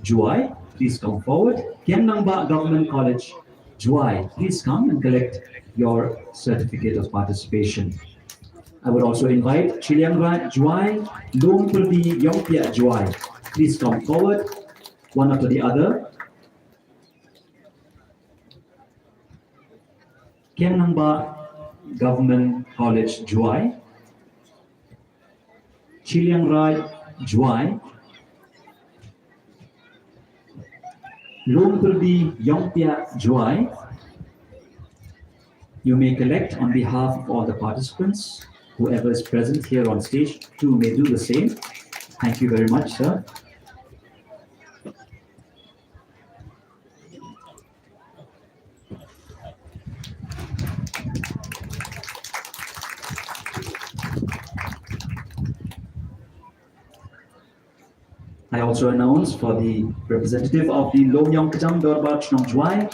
Jowai, please come forward. Kiang Nangbah Government College, Jowai, please come and collect your certificate of participation. I would also invite Chilliangraij, Jowai, Lum Pyrdi, Iongpiah, Jowai. Please come forward, one after the other. Kiang Nangbah Government College, Jowai, Chilliangraij, Jowai, Lum Pyrdi, Iongpiah, Jowai. You may collect on behalf of all the participants. Whoever is present here on stage too may do the same. Thank you very much, sir. I also announce for the representative of the Lum Iong Kjam Dorbar Chnong Jowai,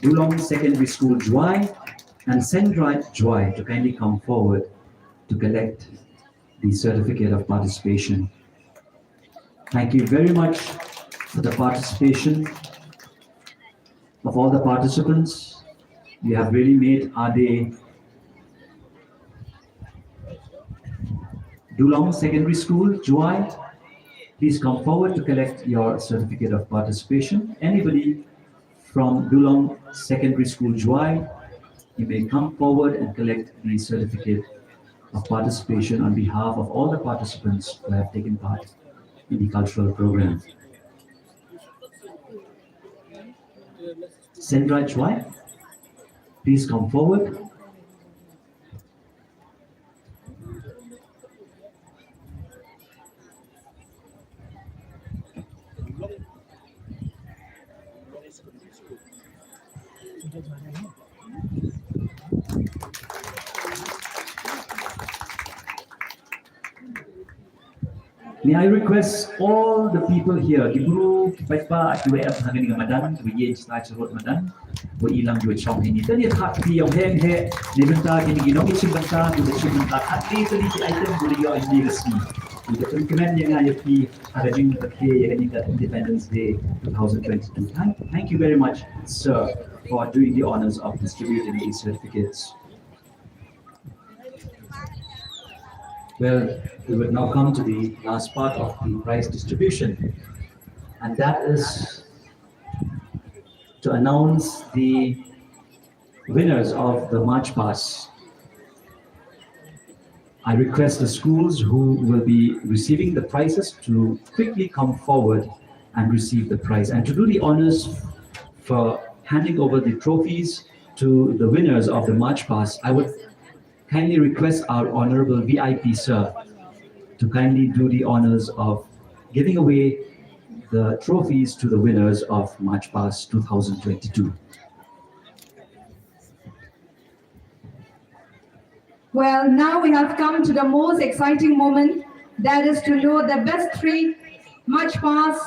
Dulong Secondary School Jowai, and Seiñraij Jowai to kindly come forward to collect the certificate of participation. Thank you very much for the participation of all the participants. You have really made our day. Dulong Secondary School, Jowai, please come forward to collect your certificate of participation. Anybody from Dulong Secondary School, Jowai, you may come forward and collect the certificate of participation on behalf of all the participants who have taken part in the cultural program. Seiñraij Jowai, please come forward. May I request all the people here, ki bru, ki paidbah, ki wa em ha kane ka madan, ki wa ïeng sha sha rud madan, wa i lang jong shong hini. Tang ïa thak kti ïa u heng he, na bynta kine ki nongïashim bynta, ki wa shim bynta, at least kine ki item, ki wa ïoh ïa kine ki sngi. Ki wa pynkmen ïa nga ïa phi, ha ka jingpyrkhat ïa kane ka Independence Day two thousand twenty-two. Thank, thank you very much, sir, for doing the honors of distributing these certificates. Well, we would now come to the last part of the prize distribution, and that is to announce the winners of the March Past. I request the schools who will be receiving the prizes to quickly come forward and receive the prize. And to do the honors for handing over the trophies to the winners of the March Past, I would kindly request our Honorable V I P sir to kindly do the honors of giving away the trophies to the winners of March Past two thousand twenty-two. Well, now we have come to the most exciting moment, that is to know the best three March Past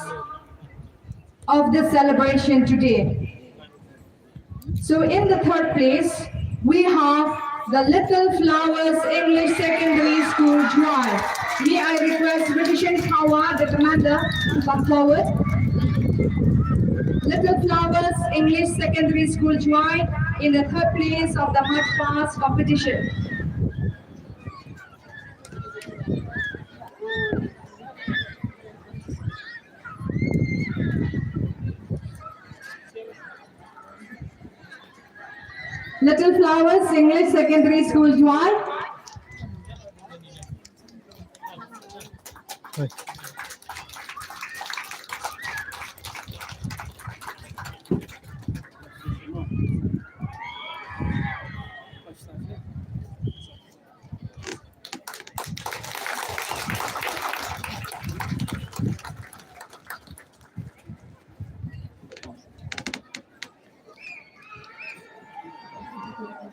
of this celebration today. So in the third place, we have the Little Flowers English Secondary School, Jowai. May I request Reverend Hawa, the commander, to come forward. Little Flowers English Secondary School, Jowai, in the third place of the March Past competition. Little Flowers English Secondary School, Jowai.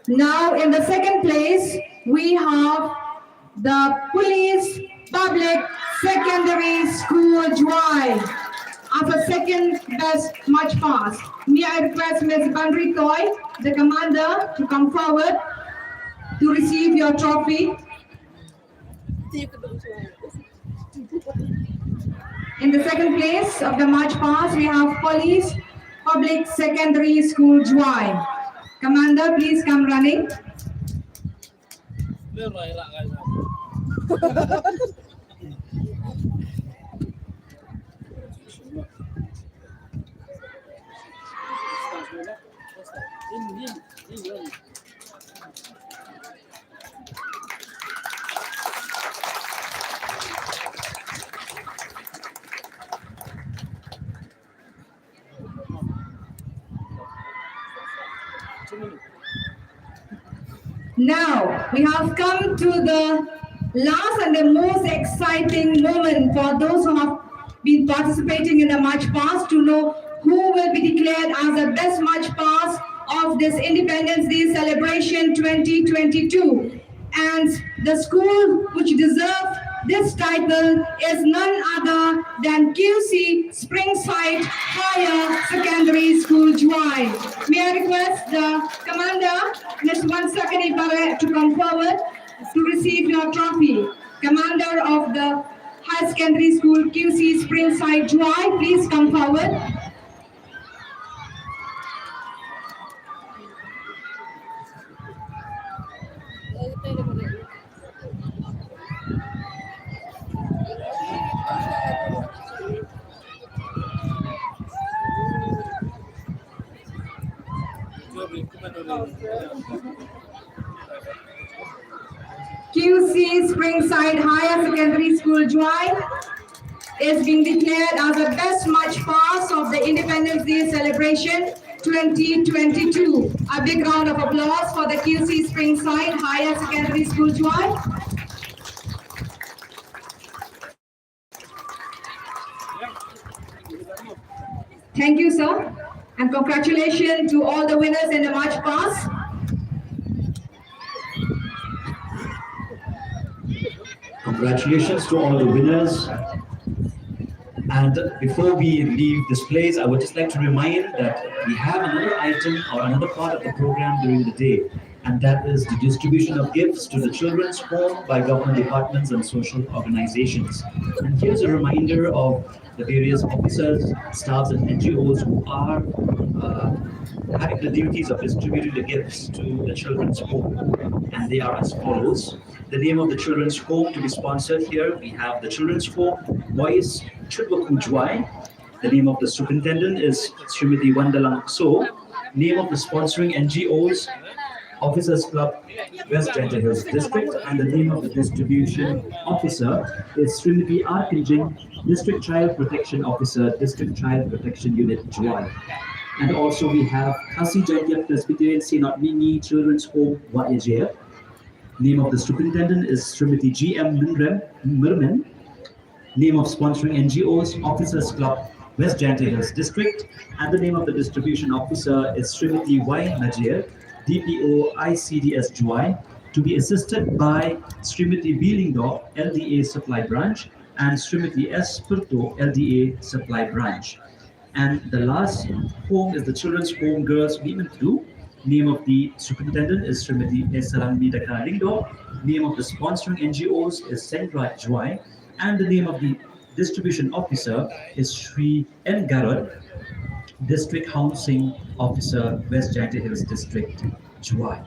Now, in the second place, we have the Police Public Secondary School, Jowai, as a second best March Past. May I request Miss Banri Toy, the commander, to come forward to receive your trophy. In the second place of the March Past, we have Police Public Secondary School, Jowai. Commander, please come running. Now, we have come to the last and the most exciting moment for those who have been participating in the March Past to know who will be declared as the best March Past of this Independence Day celebration twenty twenty-two. And the school which deserves this title is none other than Q C Springside Higher Secondary School, Jowai. May I request the commander, Miss Wansakani Barrett, to come forward to receive your trophy. Commander of the Higher Secondary School, Q C Springside, Jowai, please come forward. Q C Springside Higher Secondary School, Jowai, is being declared as the best March Past of the Independence Day celebration twenty twenty-two. A big round of applause for the Q C Springside Higher Secondary School, Jowai. Thank you, sir. And congratulations to all the winners in the March Past. Congratulations to all the winners. And before we leave this place, I would just like to remind that we have another item or another part of the program during the day, and that is the distribution of gifts to the children's home by government departments and social organizations. And here's a reminder of the various officers, staffs, and N G Os who are uh, having the duties of distributing the gifts to the children's home. And they are as follows. The name of the children's home to be sponsored here, we have the children's home, Boys Chudwaku Jwai. The name of the superintendent is Srimati Wandalang So. Name of the sponsoring N G Os, Officers Club, West Jaintia Hills District, and the name of the distribution officer is Srimati R Kinjing, District Child Protection Officer, District Child Protection Unit, Jowai. And also we have Khasi Jaintia Presbyterian Synod Mihngi Children's Home, Wahijir. Name of the superintendent is Srimati G M Minrem, Mirman. Name of sponsoring N G Os, Officers Club, West Jaintia Hills District, and the name of the distribution officer is Srimati Y Najir, D P O I C D S Jowai, to be assisted by Srimati B Lyngdoh, L D A Supply Branch, and Srimati S Pyrtho, L D A Supply Branch. And the last home is the Children's Home Girls Women Two. Name of the superintendent is Srimati S Salang Midaka Lyngdoh. Name of the sponsoring N G Os is Sendra Jowai. And the name of the distribution officer is Shri N Garod, District Housing Officer, West Jaintia Hills District, Jowai.